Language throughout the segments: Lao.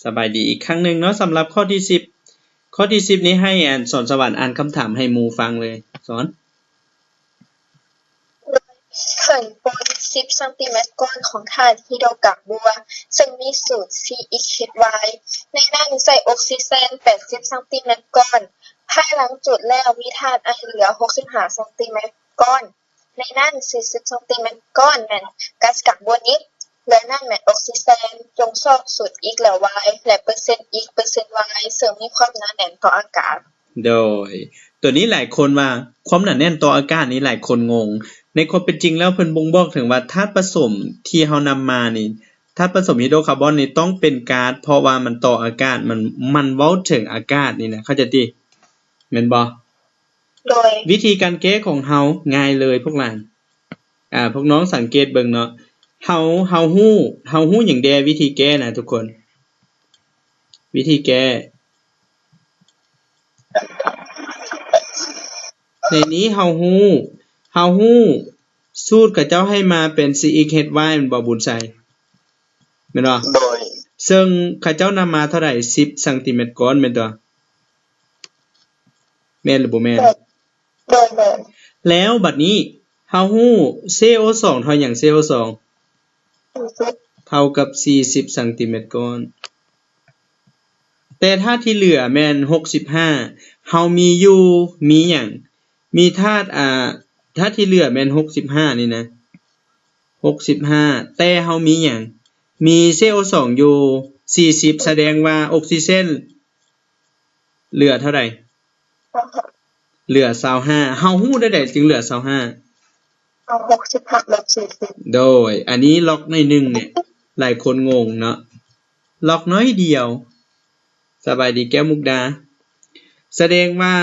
ສະບາຍດີອີກຄັ້ງໜຶ່ງເນາະ ສຳລັບຂໍ້ທີສິບ. ຂໍ້ທີສິບນີ້ໃຫ້ອັນສອນສະຫວັນອ່ານຄຳຖາມໃຫ້ໝູ່ຟັງເລີຍ. ສອນ. ເຂີນປົນສິບຊັງຕີແມັດກ້ອນຂອງທາດຮີໂດກາບົວ ເຊິ່ງມີສູດ ຊີເອັກເອັດວາຍ ໃນນັ້ນໃສ່ອົກຊີເຈນແປດສິບຊັງຕີແມັດກ້ອນ. ພາຍຫຼັງຈູດແລ້ວມີທາດໄອເຫຼືອຫົກສິບຫ້າຊັງຕີແມັດກ້ອນ. ໃນນັ້ນສີ່ສິບຊັງຕີແມັດກ້ອນແມ່ນກັສກາບົວນິກ ເຫຼືອນັ້ນແມ່ນອົກຊີເຈນ. ຈົ່ງຊອກສູດ ເອັກແລະວາຍ ແລະເປີເຊັນ ເອັກ ເປີເຊັນວາຍ ເຊິ່ງມີຄວາມໜາແໜ້ນຕໍ່ອາກາດ. ໂດຍ ໂຕນີ້ຫຼາຍຄົນວ່າຄວາມໜາແໜ້ນຕໍ່ອາກາດນີ້ຫຼາຍຄົນງົງ. ໃນຄວາມເປັນຈິງແລ້ວເພິ່ນບົ່ງບອກເຖິງວ່າທາດປະສົມທີ່ເຮົານຳມານີ້ ທາດປະສົມຮີໂດຄາບອນນີ້ຕ້ອງເປັນກາສ ເພາະວ່າມັນຕໍ່ອາກາດ ມັນ ມັນເວົ້າເຖິງອາກາດນີ້ນະ ເຂົ້າໃຈຕິ ແມ່ນບໍ່? ໂດຍ ວິທີການແກ້ຂອງເຮົາງ່າຍເລີຍພວກຫຼານ. ອາ ພວກນ້ອງສັງເກດເບິ່ງເນາະ ເຮົາ ເຮົາຮູ້ ເຮົາຮູ້ຫຍັງແດ່ ວິທີແກ້ນະທຸກຄົນ? ວິທີແກ້ ໃນນີ້ເຮົາຮູ້ ເຮົາຮູ້ສູດເຂົາເຈົ້າໃຫ້ມາເປັນ ຊີເອັກເອັດວາຍ ແມ່ນບໍ່ບຸນໄຊ? ແມ່ນບໍ່? ໂດຍ ເຊິ່ງເຂົາເຈົ້ານຳມາເທົ່າໃດ? ສິບຊັງຕີແມັດກ້ອນ ແມ່ນຕົວະ? ແມ່ນຫຼືບໍ່ແມ່ນ? ໂດຍ ໂດຍ ແລ້ວບັດນີ້ເຮົາຮູ້ ຊີໂອສອງ ເທົ່າຫຍັງ? ຊີໂອສອງ ສີ່ສິບ ເທົ່າກັບສີ່ສິບຊັງຕີແມັດກ້ອນ. ແຕ່ທາດທີ່ເຫຼືອແມ່ນຫົກສິບຫ້າ ເຮົາມີຢູ່ ມີຫຍັງ? ມີທາດ ອາ ທາດທີ່ເຫຼືອແມ່ນຫົກສິບຫ້ານີ້ນະ ຫົກສິບຫ້າ ແຕ່ເຮົາມີຫຍັງ? ມີຊີໂອສອງຢູ່ສີ່ສິບ ສະແດງວ່າອົກຊີເຈນເຫຼືອເທົ່າໃດ? ຊາວຫ້າ ເຫຼືອຊາວຫ້າ. ເຮົາຮູ້ແນວໃດຈຶ່ງເຫຼືອຊາວຫ້າ? ເອົາຫົກສິບຫ້າລົບສີ່ສິບ. ໂດຍ ອັນນີ້ລັອກໜ້ອຍໜຶ່ງເນຍ ຫຼາຍຄົນງົງເນາະ ລັອກໜ້ອຍດຽວ. ສະບາຍດີແກ້ວມຸກດາ. ສະແດງວ່າ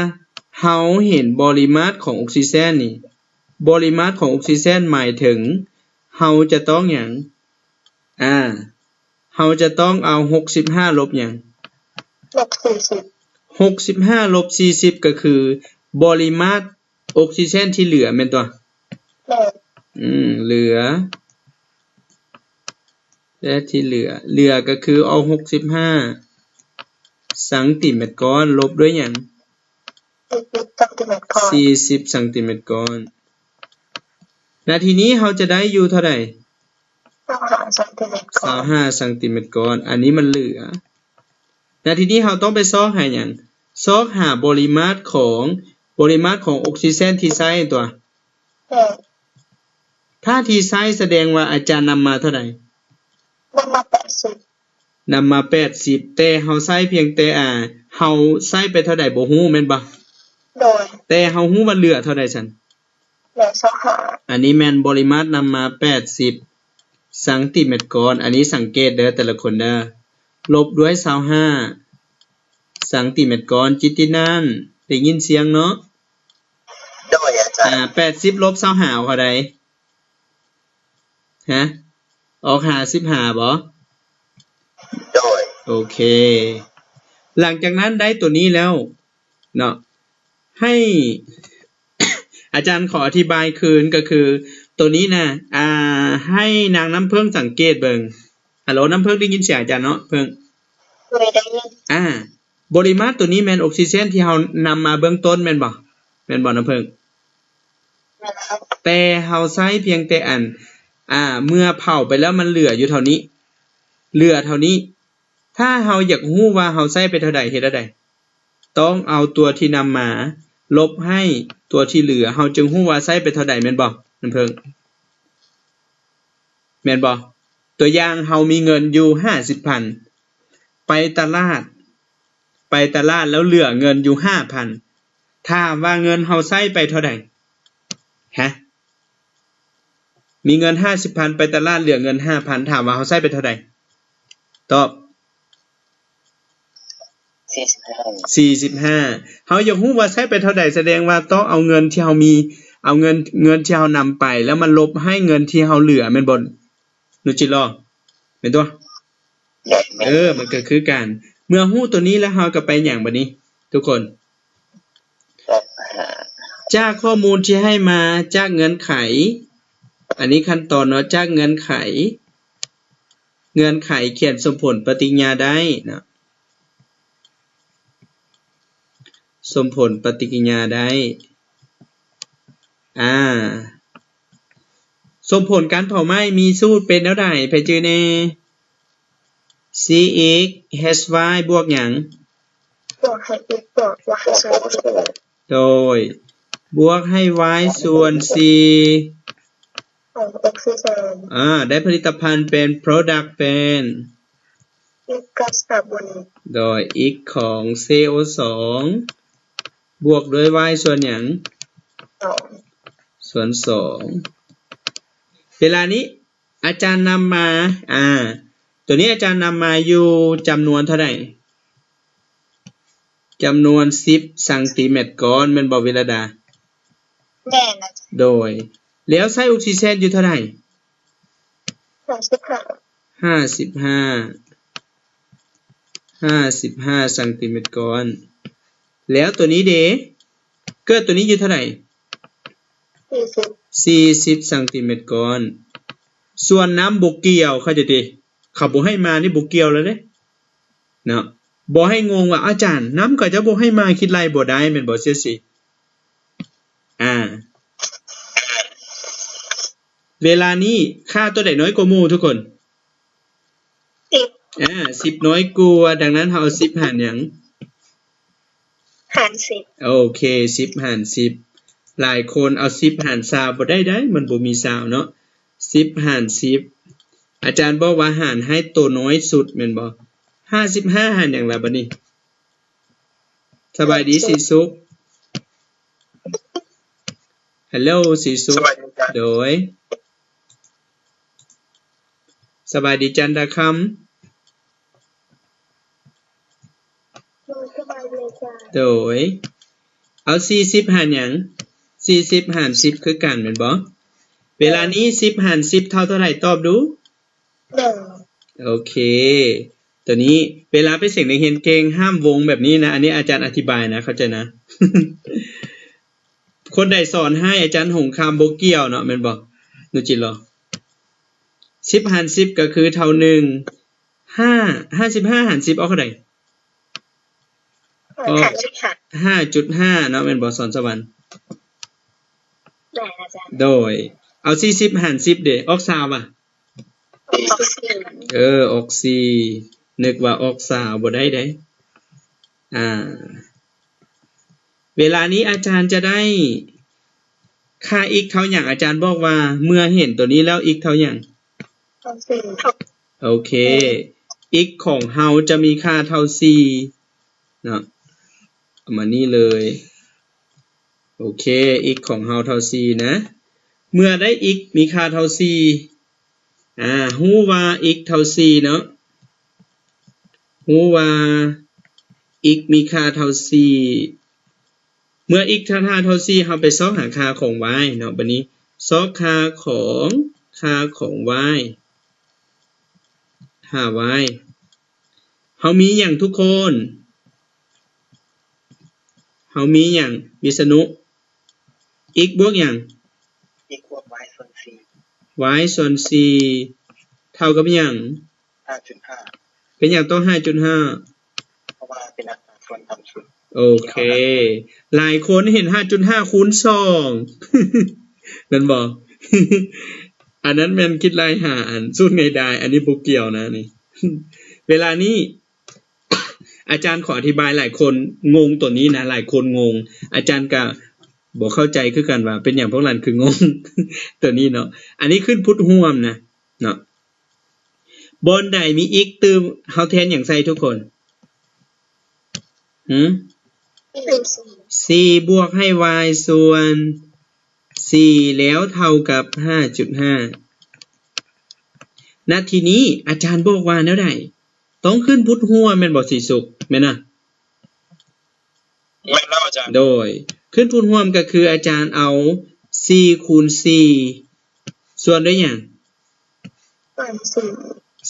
ເຮົາເຫັນບໍລິມາດຂອງອົກຊີເຈນນີ້ ບໍລິມາດຂອງອົກຊີເຈນໝາຍເຖິງເຮົາຈະຕ້ອງຫຍັງ? ອາ ເຮົາຈະຕ້ອງເອົາຫົກສິບຫ້າລົບຫຍັງ? ລົບສີ່ສິບ. ຫົກສິບຫ້າລົບສີ່ສິບ ກໍຄືບໍລິມາດອົກຊີເຈນທີ່ເຫຼືອແມ່ນຕົວະ? ແມ່ນ. ອືມ ເຫຼືອ ແລະທີ່ເຫຼືອ ເຫຼືອກໍຄືເອົາຫົກສິບຫ້າຊັງຕີແມັດກ້ອນ ລົບດ້ວຍຫຍັງ? ສີ່ສິບຊັງຕີແມັດກ້ອນ ສີ່ສິບຊັງຕີແມັດກ້ອນ. ນາທີນີ້ເຮົາຈະໄດ້ຢູ່ເທົ່າໃດ? ຊາວຫ້າຊັງຕີແມັດກ້ອນ ຊາວຫ້າຊັງຕີແມັດກ້ອນ. ອັນນີ້ມັນເຫຼືອ. ນາທີນີ້ເຮົາຕ້ອງໄປຊອກຫາຫຍັງ? ຊອກຫາບໍລິມາດຂອງ ບໍລິມາດຂອງອົກຊີເຈນທີ່ໃຊ້ຕົວະ? ແມ່ນ. ຖ້າທີ່ໃຊ້ສະແດງວ່າອາຈານນຳມາເທົ່າໃດ? ນຳມາແປດສິບ. ນຳມາແປດສິບ ແຕ່ເຮົາໃຊ້ພຽງແຕ່ ອາ ເຮົາໃຊ້ໄປເທົ່າໃດບໍ່ຮູ້ແມ່ນບໍ່? ໂດຍ. ແຕ່ເຮົາຮູ້ວ່າເຫຼືອເທົ່າໃດຊັ້ນ? ເຫຼືອຊາວຫ້າ. ອັນນີ້ແມ່ນບໍລິມາດນຳມາແປດສິບຊັງຕີແມັດກ້ອນ. ອັນນີ້ສັງເກດເດີແຕ່ລະຄົນເດີ ລົບດ້ວຍຊາວຫ້າຊັງຕີແມັດກ້ອນ. ຈິດຕິນັນ ໄດ້ຍິນສຽງເນາະ? ໂດຍອາຈານ. ອາ ແປດສິບລົບຊາວຫ້າເທົ່າໃດ? ຮະ? ອອກຫ້າສິບຫ້າບໍ່? ໂດຍ. ໂອເຄ ຫຼັງຈາກນັ້ນໄດ້ຕົວນີ້ແລ້ວເນາະ ໃຫ້ ອາຈານຂໍອະທິບາຍຄືນ ກໍຄືຕົວນີ້ນະ ອາ ໃຫ້ນາງນ້ຳເຜິ້ງສັງເກດເບິ່ງ. ຮັລໂຫຼ ນ້ຳເຜິ້ງ ໄດ້ຍິນສຽງອາຈານເນາະ? ເຜິ້ງ ໂດຍ ໄດ້ຍິນ. ອາ ບໍລິມາດຕົວນີ້ແມ່ນອົກຊີເຈນທີ່ເຮົານຳມາເບື້ອງຕົ້ນແມ່ນບໍ່? ແມ່ນບໍ່ນ້ຳເຜິ້ງ? ແມ່ນແລ້ວ. ແຕ່ເຮົາໃຊ້ພຽງແຕ່ອັນ ອາ ເມື່ອເຜົາໄປແລ້ວມັນເຫຼືອຢູ່ເທົ່ານີ້ ເຫຼືອເທົ່ານີ້. ຖ້າເຮົາຢາກຮູ້ວ່າເຮົາໃຊ້ໄປເທົ່າໃດ ເຮັດແນວໃດ? ຕ້ອງເອົາຕົວທີ່ນຳມາລົບໃຫ້ຕົວທີ່ເຫຼືອ ເຮົາຈຶ່ງຮູ້ວ່າໃຊ້ໄປເທົ່າໃດແມ່ນບໍ່ນ້ຳເຜິ້ງ? ແມ່ນບໍ່? ຕົວຢ່າງ ເຮົາມີເງິນຢູ່ຫ້າສິບພັນ ໄປຕະຫຼາດ ໄປຕະຫຼາດແລ້ວເຫຼືອເງິນຢູ່ຫ້າພັນ ຖາມວ່າເງິນເຮົາໃຊ້ໄປເທົ່າໃດ? ຮະ? ມີເງິນຫ້າສິບພັນ ໄປຕະຫຼາດເຫຼືອເງິນຫ້າພັນ ຖາມວ່າເຮົາໃຊ້ໄປເທົ່າໃດ? ຕອບ ສີ່ສິບຫ້າ ສີ່ສິບຫ້າ. ເຮົາຢາກຮູ້ວ່າໃຊ້ໄປເທົ່າໃດ ສະແດງວ່າຕ້ອງເອົາເງິນທີ່ເຮົາມີ ເອົາເງິນ ເງິນທີ່ເຮົານຳໄປ ແລ້ວມາລົບໃຫ້ເງິນທີ່ເຮົາເຫຼືອ ແມ່ນບໍ່ ນຸຈິລໍ? ແມ່ນຕົວະ? ເອີ ມັນກໍຄືກັນ. ເມື່ອຮູ້ຕົວນີ້ແລ້ວ ເຮົາກໍໄປຫຍັງບັດນີ້ທຸກຄົນ? ຈາກຂໍ້ມູນທີ່ໃຫ້ມາ ຈາກເງື່ອນໄຂ ອັນນີ້ຂັ້ນຕອນເນາະ ຈາກເງື່ອນໄຂ ເງື່ອນໄຂຂຽນສົມຜົນປະຕິກິລິຍາໄດ້ເນາະ ສົມຜົນປະຕິກິລິຍາໄດ້. ອາ ສົມຜົນການເຜົາໄໝ້ມີສູດເປັນແນວໃດ? ໃຜຈື່ແດ່? ຊີເອັກ ແຮດວາຍ ບວກຫຍັງ? ບວກໃຫ້ເອັກ ບວກ ວາຍ ສ່ວນສີ່ ໂດຍ ບວກໃຫ້ວາຍສ່ວນສີ່ ຂອງເອັກຊີແຊນ ອາ ໄດ້ຜະລິດຕະພັນເປັນ ໂປຣດັກເປັນ ອິກກັບສະຕາເບີຣີ ໂດຍ ອິກຂອງຊີໂອສອງ ບວກດ້ວຍວາຍສ່ວນຫຍັງ? ສອງ ສ່ວນສອງ. ເວລານີ້ອາຈານນຳມາ ອາ ຕົວນີ້ອາຈານນຳມາຢູ່ຈຳນວນເທົ່າໃດ? ຈຳນວນສິບຊັງຕີແມັດກ້ອນ ແມ່ນບໍ່ ວິລະດາ? ແມ່ນອາຈານ. ໂດຍ ແລ້ວໃຊ້ອົກຊີແຊນຢູ່ເທົ່າໃດ? ຫ້າສິບຫ້າ ຫ້າສິບຫ້າ ຫ້າສິບຫ້າຊັງຕີແມັດກ້ອນ. ແລ້ວຕົວນີ້ເດ? ເກີດຕົວນີ້ຢູ່ເທົ່າໃດ? ສີ່ສິບ ສີ່ສິບຊັງຕີແມັດກ້ອນ. ສ່ວນນ້ຳບໍ່ກ່ຽວ ເຂົ້າໃຈຕິ? ເຂົາບໍ່ໃຫ້ມານີ້ບໍ່ກ່ຽວແລ້ວເດ້ ເນາະ. ບໍ່ໃຫ້ງົງວ່າ ອາຈານ ນ້ຳເຂົາເຈົ້າບໍ່ໃຫ້ມາ ຄິດໄລ່ບໍ່ໄດ້ ແມ່ນບໍ່? ເສຍສິ ອາ ເວລານີ້ຄ່າຕົວໃດນ້ອຍກວ່າໝູ່ທຸກຄົນ? ສິບ ອາ ສິບນ້ອຍກວ່າ ດັ່ງນັ້ນເຮົາເອົາສິບຫານຫຍັງ? ຫານສິບ ໂອເຄ ສິບຫານສິບ. ຫຼາຍຄົນເອົາສິບຫານຊາວບໍ່ໄດ້ໃດ໋ ມັນບໍ່ມີຊາວເນາະ. ສິບຫານສິບ ອາຈານບອກວ່າຫານໃຫ້ໂຕນ້ອຍສຸດແມ່ນບໍ່? ຫ້າສິບຫ້າຫານຫຍັງລະບັດນີ້? ສະບາຍດີສີສຸກ ຮັລໂຫຼ ສີສຸກ ສະບາຍດີ ໂດຍ ສະບາຍດີຈັນດາຄຳ ໂດຍ ສະບາຍດີອາຈານ ໂດຍ ເອົາສີ່ສິບຫານຫຍັງ? ສີ່ສິບຫານສິບຄືກັນແມ່ນບໍ່? ເວລານີ້ສິບຫານສິບເທົ່າເທົ່າໃດ? ຕອບດູ. ໜຶ່ງ ໂອເຄ ຕົວນີ້ເວລາໄປເສັງນັກຮຽນເກັ່ງ ຫ້າມວົງແບບນີ້ນະ ອັນນີ້ອາຈານອະທິບາຍນະ ເຂົ້າໃຈນະ. ຄົນໃດສອນໃຫ້? ອາຈານຫົງຄາມບໍ່ກ່ຽວເນາະ ແມ່ນບໍ່ ໜູຈິດລໍ? ສິບຫານສິບກໍຄືເທົ່າໜຶ່ງ. ຫ້າ ຫ້າສິບຫ້າຫານສິບອອກເທົ່າໃດ? ອອກ ຫ້າຈຸດຫ້າ ຫ້າຈຸດຫ້າເນາະ ແມ່ນບໍ່ ສອນສະຫວັນ? ແມ່ນອາຈານ ໂດຍ ເອົາສີ່ສິບຫານສິບເດ ອອກຊາວຫວາ? ອອກສີ່ ເອີ ອອກສີ່ ນຶກວ່າອອກຊາວ ບໍ່ໄດ້ເດ້. ອາ ເວລານີ້ອາຈານຈະໄດ້ຄ່າ x ເທົ່າຫຍັງ? ອາຈານບອກວ່າເມື່ອເຫັນຕົວນີ້ແລ້ວ x ເທົ່າຫຍັງ? ເທົ່າສີ່ ໂອເຄ x ຂອງເຮົາຈະມີຄ່າເທົ່າສີ່ເນາະ ເອົາມານີ້ເລີຍ. ໂອເຄ x ຂອງເຮົາເທົ່າສີ່ນະ ເມື່ອໄດ້ x ມີຄ່າເທົ່າສີ່ ອາ ຮູ້ວ່າ x ເທົ່າສີ່ເນາະ ຮູ້ວ່າ x ມີຄ່າເທົ່າສີ່ ເມື່ອ x ເທົ່າ ເທົ່າສີ່ ເຮົາໄປຊອກຫາຄ່າຂອງ y ເນາະ ບັດນີ້ຊອກຄ່າຂອງ ຄ່າຂອງ y ຫາ y ເຮົາມີຫຍັງທຸກຄົນ? ເຮົາມີຫຍັງ ວິສະນຸ? x ບວກຫຍັງ? x ບວກ y ສ່ວນສີ່ y ສ່ວນສີ່ເທົ່າກັບຫຍັງ? ຫ້າຈຸດຫ້າ ເປັນຫຍັງຕ້ອງຫ້າຈຸດຫ້າ? ເພາະວ່າເປັນອັດຕາສ່ວນຕ່ຳສຸດ. ໂອເຄ ຫຼາຍຄົນເຫັນຫ້າຈຸດຫ້າຄູນສອງ ແມ່ນບໍ່? ອັນນັ້ນແມ່ນຄິດໄລ່ຫາອັນສູດງ່າຍດາຍ ອັນນີ້ບໍ່ກ່ຽວນະນີ້. ເວລານີ້ ອາຈານຂໍອະທິບາຍ ຫຼາຍຄົນງົງຕົວນີ້ນະ ຫຼາຍຄົນງົງ ອາຈານກະບໍ່ເຂົ້າໃຈຄືກັນວ່າເປັນຫຍັງພວກນັ້ນຄືງົງຕົວນີ້ເນາະ. ອັນນີ້ຂຶ້ນພຸດຮ່ວມນະເນາະ ບ່ອນໃດມີ x ຕື່ມ ເຮົາແທນຫຍັງໃສ່ທຸກຄົນ? ຫື? ສີ່ ບວກໃຫ້ y ສ່ວນສີ່ ແລ້ວເທົ່າກັບຫ້າຈຸດຫ້າ. ນະ ທີນີ້ອາຈານບອກວ່າແນວໃດ? ຕ້ອງຂຶ້ນພຸດຮ່ວມແມ່ນບໍ່ ສີສຸກ ແມ່ນນະ? ແມ່ນແລ້ວອາຈານ. ໂດຍ ຂຶ້ນພຸດຮ່ວມກໍຄືອາຈານເອົາສີ່ຄູນສີ່ ສ່ວນດ້ວຍຫຍັງ? ສ່ວນສີ່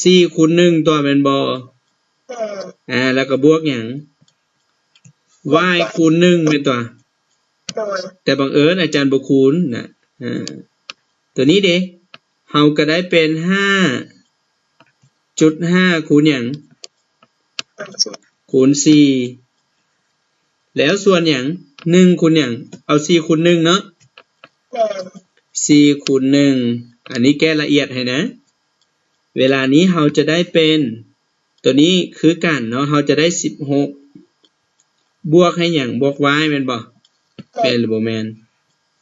ສີ່ຄູນໜຶ່ງຕົວະ ແມ່ນບໍ່? ແມ່ນ. ອາ ແລ້ວກໍບວກຫຍັງ? y ຄູນໜຶ່ງແມ່ນຕົວະ? ໂດຍ. ແຕ່ບັງເອີນອາຈານບໍ່ຄູນນະ ອາ ຕົວນີ້ເດ ເຮົາກໍໄດ້ເປັນຫ້າ ຈຸດຫ້າຄູນຫຍັງ? ຄູນສີ່ ແລ້ວສ່ວນຫຍັງ? ໜຶ່ງຄູນຫຍັງ? ເອົາສີ່ຄູນໜຶ່ງເນາະ ສີ່ຄູນໜຶ່ງ ອັນນີ້ແກ້ລະອຽດໃຫ້ນະ. ເວລານີ້ເຮົາຈະໄດ້ເປັນ ຕົວນີ້ຄືກັນເນາະ ເຮົາຈະໄດ້ສິບຫົກ ບວກໃຫ້ຫຍັງ? ບວກ y ແມ່ນບໍ່? ແມ່ນຫຼືບໍ່ແມ່ນ?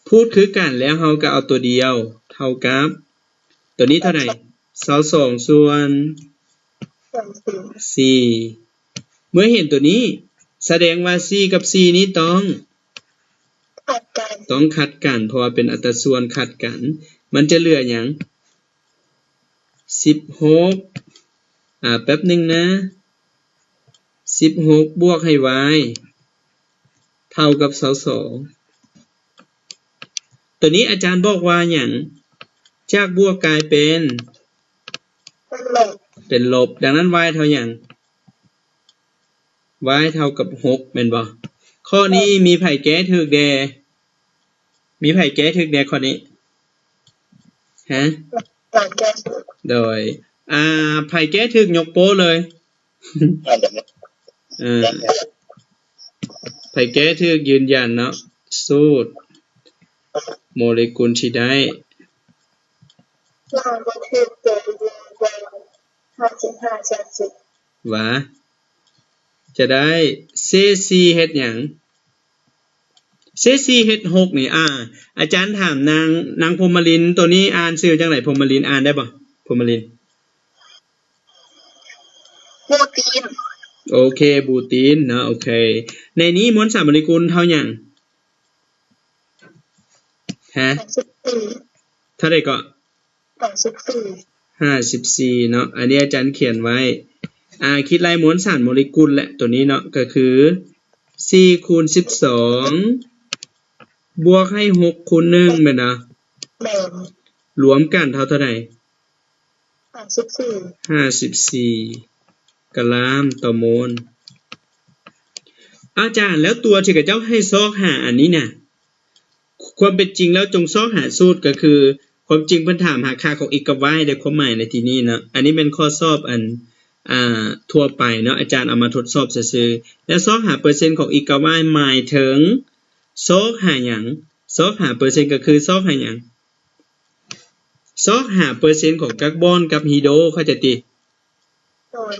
ພູດຄືກັນ ແລ້ວເຮົາກໍເອົາຕົວດຽວ ເທົ່າກັບ ຕົວນີ້ເທົ່າໃດ? ຊາວສອງສ່ວນສີ່ ເມື່ອເຫັນຕົວນີ້ ສະແດງວ່າສີ່ກັບສີ່ນີ້ຕ້ອງ ຂັດກັນ ຕ້ອງຂັດກັນ ເພາະວ່າເປັນອັດຕາສ່ວນຂັດກັນ ມັນຈະເຫຼືອຫຍັງ? ສິບຫົກ ອາ ແປັບໜຶ່ງນະ ສິບຫົກບວກໃຫ້ y ເທົ່າກັບຊາວສອງ ຕົວນີ້ອາຈານບອກວ່າຫຍັງ? ຈາກບວກກາຍເປັນ ເປັນລົບ ເປັນລົບ ດັ່ງນັ້ນ y ເທົ່າຫຍັງ? y ເທົ່າກັບຫົກ ແມ່ນບໍ່? ຂໍ້ນີ້ມີໃຜແກ້ຖືກແດ່? ມີໃຜແກ້ຖືກແດ່ຂໍ້ນີ້? ຮະ? ໂດຍ ອາ ໃຜແກ້ຖືກຍົກໂປ້ເລີຍ. ເອີ ໃຜແກ້ຖືກຢືນຢັນເນາະ ສູດໂມເລກຸນທີ່ໄດ້ ວ່າຈະໄດ້ ເຊສີ່ເຮັດຫຍັງ? ເຊສີ່ເຮັດຫົກນີ້ ອາ ອາຈານຖາມນາງ ນາງພົມມະລິນ ໂຕນີ້ອ່ານຊື່ຈັ່ງໃດ? ພົມມະລິນ ອ່ານໄດ້ບໍ່? ພົມມະລິນ ບູຕີນ ໂອເຄ ບູຕີນເນາະ ໂອເຄ ໃນນີ້ມວນສານໂມເລກຸນເທົ່າຫຍັງ? ຮະ? ຫ້າສິບສີ່ ເທົ່າໃດເກາະ? ຫ້າສິບສີ່ ຫ້າສິບສີ່ເນາະ ອັນນີ້ອາຈານຂຽນໄວ້ ອາ ຄິດໄລ່ມວນສານໂມເລກຸນແຫຼະ ໂຕນີ້ເນາະ ກໍຄື ສີ່ຄູນສິບສອງ ບວກໃຫ້ ຫົກຄູນໜຶ່ງ ແມ່ນບໍ່? ແມ່ນ ລວມກັນເທົ່າ ເທົ່າໃດ? ຫ້າສິບສີ່ ຫ້າສິບສີ່ກຣາມຕໍ່ໂມນ. ອາຈານ ແລ້ວຕົວທີ່ເຂົາເຈົ້າໃຫ້ຊອກຫາອັນນີ້ນະ ຄວາມເປັນຈິງແລ້ວຈົ່ງຊອກຫາສູດ ກໍຄື ຄວາມຈິງເພິ່ນຖາມຫາຄ່າຂອງ x ກັບ y ໃນຄວາມໝາຍໃນທີ່ນີ້ເນາະ ອັນນີ້ແມ່ນຂໍ້ສອບອັນ ອ່າ ທົ່ວໄປເນາະ ອາຈານເອົາມາທົດສອບຊື່ໆ ແລ້ວຊອກຫາເປີເຊັນຂອງ x ກັບ y ໝາຍເຖິງ ຊອກຫາຫຍັງ? ຊອກຫາເປີເຊັນກໍຄືຊອກຫາຫຍັງ? ຊອກຫາເປີເຊັນຂອງກາກບອນກັບຮີໂດ ເຂົ້າໃຈຕິ? ໂດຍ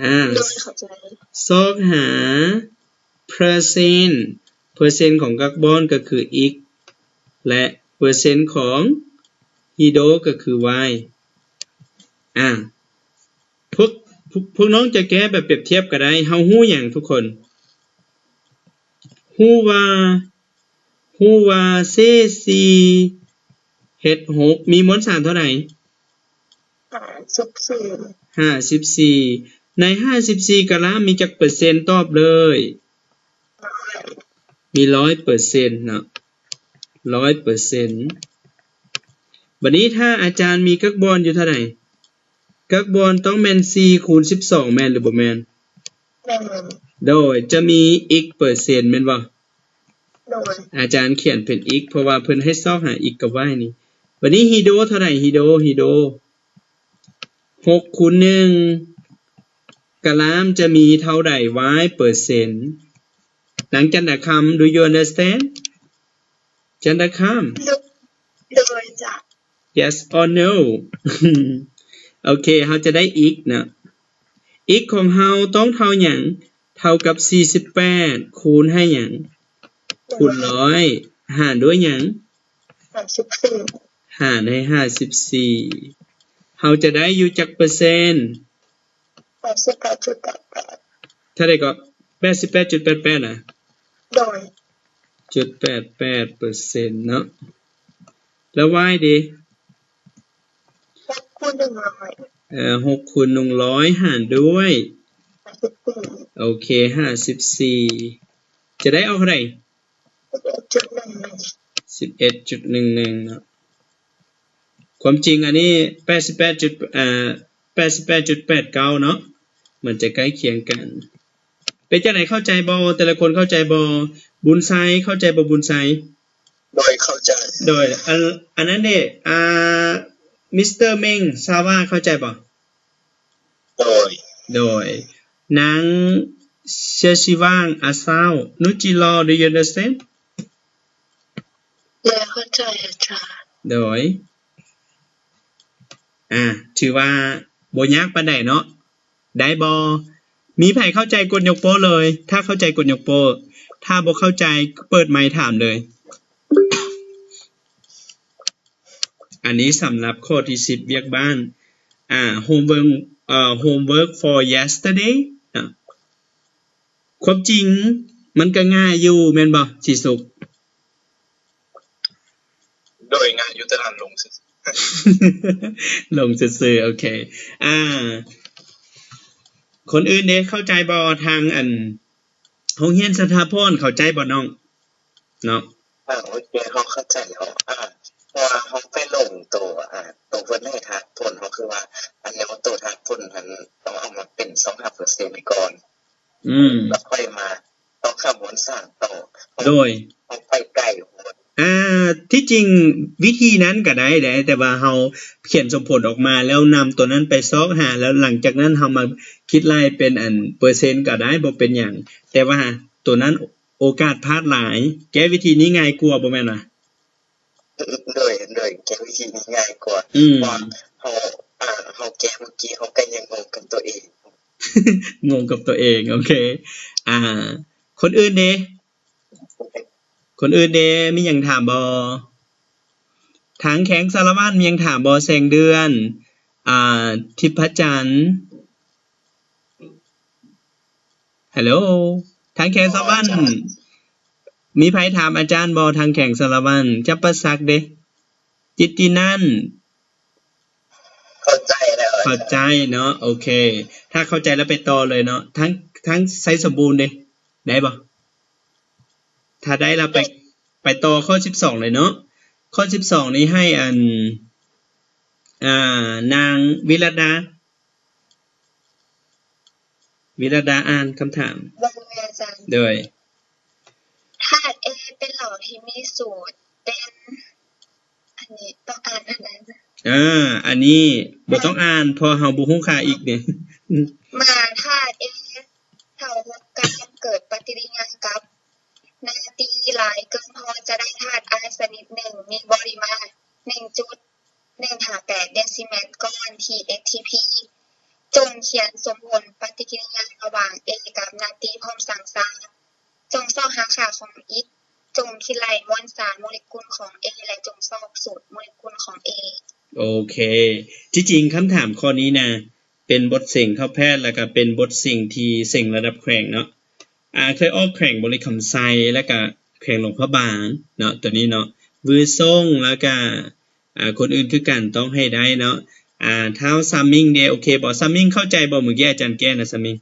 ອາ ໂດຍ ເຂົ້າໃຈ ຊອກຫາເປີເຊັນ ເປີເຊັນຂອງກາກບອນກໍຄື x ແລະ ເປີເຊັນຂອງຮີໂດກໍຄື y. ອາ ພວກ ພວກ ພວກນ້ອງຈະແກ້ແບບປຽບທຽບກໍໄດ້. ເຮົາຮູ້ຫຍັງທຸກຄົນ? ຮູ້ວ່າ ຮູ້ວ່າເສສີ່ເຮັດຫົກ ມີມວນສານເທົ່າໃດ? ຫ້າສິບສີ່ ຫ້າສິບສີ່. ໃນຫ້າສິບສີ່ກະລາມມີຈັກເປີເຊັນ? ຕອບເລີຍ. ມີຮ້ອຍເປີເຊັນເນາະ ຮ້ອຍເປີເຊັນ. ບັດນີ້ຖ້າອາຈານມີກາກບອນຢູ່ເທົ່າໃດ? ກາກບອນຕ້ອງແມ່ນສີ່ຄູນສິບສອງ ແມ່ນຫຼືບໍ່ແມ່ນ? ແມ່ນ. ໂດຍ ຈະມີ x ເປີເຊັນແມ່ນບໍ່? ໂດຍ ອາຈານຂຽນເປັນ x ເພາະວ່າເພິ່ນໃຫ້ຊອກຫາ x ກັບ y ນີ້. ບັດນີ້ຮີໂດເທົ່າໃດ? ຮີໂດ ຮີໂດ ຫົກຄູນໜຶ່ງ ກະລາມຈະມີເທົ່າໃດ y ເປີເຊັນ? ນາງຈັນດາຄຳ do you understand? ຈັນດາຄຳ ໂດຍ ໂດຍ yes or no? ໂອເຄ ເຮົາຈະໄດ້ x ເນາະ x ຂອງເຮົາຕ້ອງເທົ່າຫຍັງ? ເທົ່າກັບສີ່ສິບແປດ ຄູນໃຫ້ຫຍັງ? ຄູນຮ້ອຍ ຫານດ້ວຍຫຍັງ? ຫ້າສິບສີ່ ຫານໃຫ້ຫ້າສິບສີ່ ເຮົາຈະໄດ້ຢູ່ຈັກເປີເຊັນ? ແປດສິບແປດຈຸດແປດແປດ ເທົ່າໃດເກາະ? ແປດສິບແປດຈຸດແປດແປດນະ? ໂດຍ ຈຸດແປດແປດເປີເຊັນເນາະ. ແລ້ວ y ເດ? ຫົກຄູນໜຶ່ງຮ້ອຍ ເອີ ຫົກຄູນໜຶ່ງຮ້ອຍ ຫານດ້ວຍ ຫ້າສິບສີ່ ໂອເຄ ຫ້າສິບສີ່ ຈະໄດ້ອອກເທົ່າໃດ? ສິບເອັດຈຸດໜຶ່ງໜຶ່ງ ສິບເອັດຈຸດໜຶ່ງໜຶ່ງເນາະ. ຄວາມຈິງອັນນີ້ ແປດສິບແປດຈຸດ ເອີ ແປດສິບແປດຈຸດແປດເກົ້າເນາະ ມັນຈະໃກ້ຄຽງກັນ. ເປັນຈັ່ງໃດ ເຂົ້າໃຈບໍ່? ແຕ່ລະຄົນເຂົ້າໃຈບໍ່? ບຸນໄຊ ເຂົ້າໃຈບໍ່ ບຸນໄຊ? ໂດຍ ເຂົ້າໃຈ. ໂດຍ ອັນ ອັນນັ້ນເດ ອາ ມິສເຕີເມັງ ຊາວາ ເຂົ້າໃຈບໍ່? ໂດຍ ໂດຍ ນາງເຊຊິວ່າງ ອາຊາວ ນຸຈິລໍ do you understand? ໂດຍ ເຂົ້າໃຈອາຈານ ໂດຍ ອ່າ ຖືວ່າບໍ່ຍາກປານໃດເນາະ ໄດ້ບໍ່? ມີໃຜເຂົ້າໃຈກົດຍົກໂປ້ເລີຍ ຖ້າເຂົ້າໃຈກົດຍົກໂປ້ ຖ້າບໍ່ເຂົ້າໃຈເປີດໄມຖາມເລີຍ. ອັນນີ້ສຳລັບຂໍ້ທີສິບ ວຽກບ້ານ ອ່າ homework ເອີ homework for yesterday ນະ ຄວາມຈິງມັນກະງ່າຍຢູ່ແມ່ນບໍ່ ສີສຸກ? ໂດຍ ງ່າຍຢູ່ ແຕ່ລະລົງຊື່ໆ ລົງຊື່ໆ ໂອເຄ ອ່າ ຄົນອື່ນເດ້ ເຂົ້າໃຈບໍ່? ທາງອັນ ໂຮງຮຽນສັດຖາພອນເຂົ້າໃຈບໍ່ນ້ອງ? ເນາະ ອ່າ ໂອເຄ ເຮົາເຂົ້າໃຈແລ້ວ ອ່າ ເພາະວ່າເຮົາໄປລົງໂຕ ອ່າ ໂຕເພິ່ນໃຫ້ທາດຜົນ ເຮົາຄືວ່າ ອັນແນວໂຕທາດຜົນຫັ້ນ ຕ້ອງເອົາມາເປັນຊາວຫ້າເປີເຊັນກ່ອນ ອືມ ແລ້ວຄ່ອຍມາຊອກຫາມວນສານຕໍ່ ໂດຍ ເຮົາໄປໄກໂພດ ອ່າ ທີ່ຈິງວິທີນັ້ນກໍໄດ້ເດ້ ແຕ່ວ່າເຮົາຂຽນສົມຜົນອອກມາ ແລ້ວນຳຕົວນັ້ນໄປຊອກຫາ ແລ້ວຫຼັງຈາກນັ້ນເຮົາມາຄິດໄລ່ເປັນອັນເປີເຊັນກໍໄດ້ ບໍ່ເປັນຫຍັງ ແຕ່ວ່າຕົວນັ້ນໂອກາດພາດຫຼາຍ ແກ້ວິທີນີ້ງ່າຍກວ່າ ບໍ່ແມ່ນຫວາ? ໂດຍ ໂດຍ ແກ້ວິທີນີ້ງ່າຍກວ່າ ອືມ ເພາະວ່າເຮົາ ອ່າ ເຮົາແກ້ມື້ກີ້ ເຮົາກໍຍັງງົງກັບຕົວເອງ ງົງກັບຕົວເອງ ໂອເຄ ອ່າ ຄົນອື່ນເດ? ຄົນອື່ນເດ ມີຫຍັງຖາມບໍ່? ທາງແຂວງສາລະວັນ ມີຫຍັງຖາມບໍ່? ແສງເດືອນ ອ່າ ທິບພະຈັນ ຮັລໂຫຼ ທາງແຂວງສາລະວັນ ມີໃຜຖາມອາຈານບໍ່? ທາງແຂວງສາລະວັນ ຈຳປາສັກເດ? ຈິດຕິນັນ ເຂົ້າໃຈແລ້ວ ເຂົ້າໃຈເນາະ ໂອເຄ ຖ້າເຂົ້າໃຈແລ້ວໄປຕໍ່ເລີຍເນາະ ທາງ ທາງໄຊສົມບູນເດ ໄດ້ບໍ່? ຖ້າໄດ້ແລ້ວໄປ ໄປຕໍ່ຂໍ້ສິບສອງເລີຍເນາະ ຂໍ້ສິບສອງນີ້ໃຫ້ອັນ ອ່າ ນາງວິລະດາ ວິລະດາອ່ານຄຳຖາມ ໂດຍ ທາດ A ເປັນເຫຼົ້າທີ່ມີສູດເດັ່ນ ອັນນີ້ຕ້ອງອ່ານອັນໃດ? ເອີ ອັນນີ້ບໍ່ຕ້ອງອ່ານ ເພາະເຮົາບໍ່ຮູ້ຄ່າອີກເດ້ ເມື່ອທາດ A ເທົ່າຫົກກັນ ເກີດປະຕິກິລິຍາກັບນາຕີຫຼາຍເກີນພໍ ຈະໄດ້ທາດອາຍຊະນິດໜຶ່ງ ມີປະລິມານໜຶ່ງຈຸດ ໜຶ່ງຫ້າແປດເດຊິແມັດກ້ອນ T H T P ຈົ່ງຂຽນສົມຜົນປະຕິກິລິຍາລະຫວ່າງ A ກັບນາຕີພ້ອມສັງສານ. ຈົ່ງຊອກຫາຄ່າຂອງ X. ຈົ່ງຄິດໄລ່ມວນສານໂມເລກຸນຂອງ A ແລະ ຈົ່ງຊອກສູດໂມເລກຸນຂອງ A. ໂອເຄ ທີ່ຈິງຄຳຖາມຂໍ້ນີ້ນະ ເປັນບົດເສັງເທົ່າແພດ ແລ້ວກະເປັນບົດເສັງທີ່ເສັງລະດັບແຂວງເນາະ. ອ່າ ເຄີຍອອກແຂວງບໍລິຄຳໄຊ ແລ້ວກະແຂວງຫຼວງພະບາງເນາະ ໂຕນີ້ເນາະ ວືຊົງ ແລ້ວກະ ອ່າ ຄົນອື່ນຄືກັນ ຕ້ອງໃຫ້ໄດ້ເນາະ. ອ່າ ທ້າວຊາມິງເດ ໂອເຄບໍ່? ຊາມິງເຂົ້າໃຈບໍ່ ມື້ກີ້ອາຈານແກ້ນະ ຊາມິງ?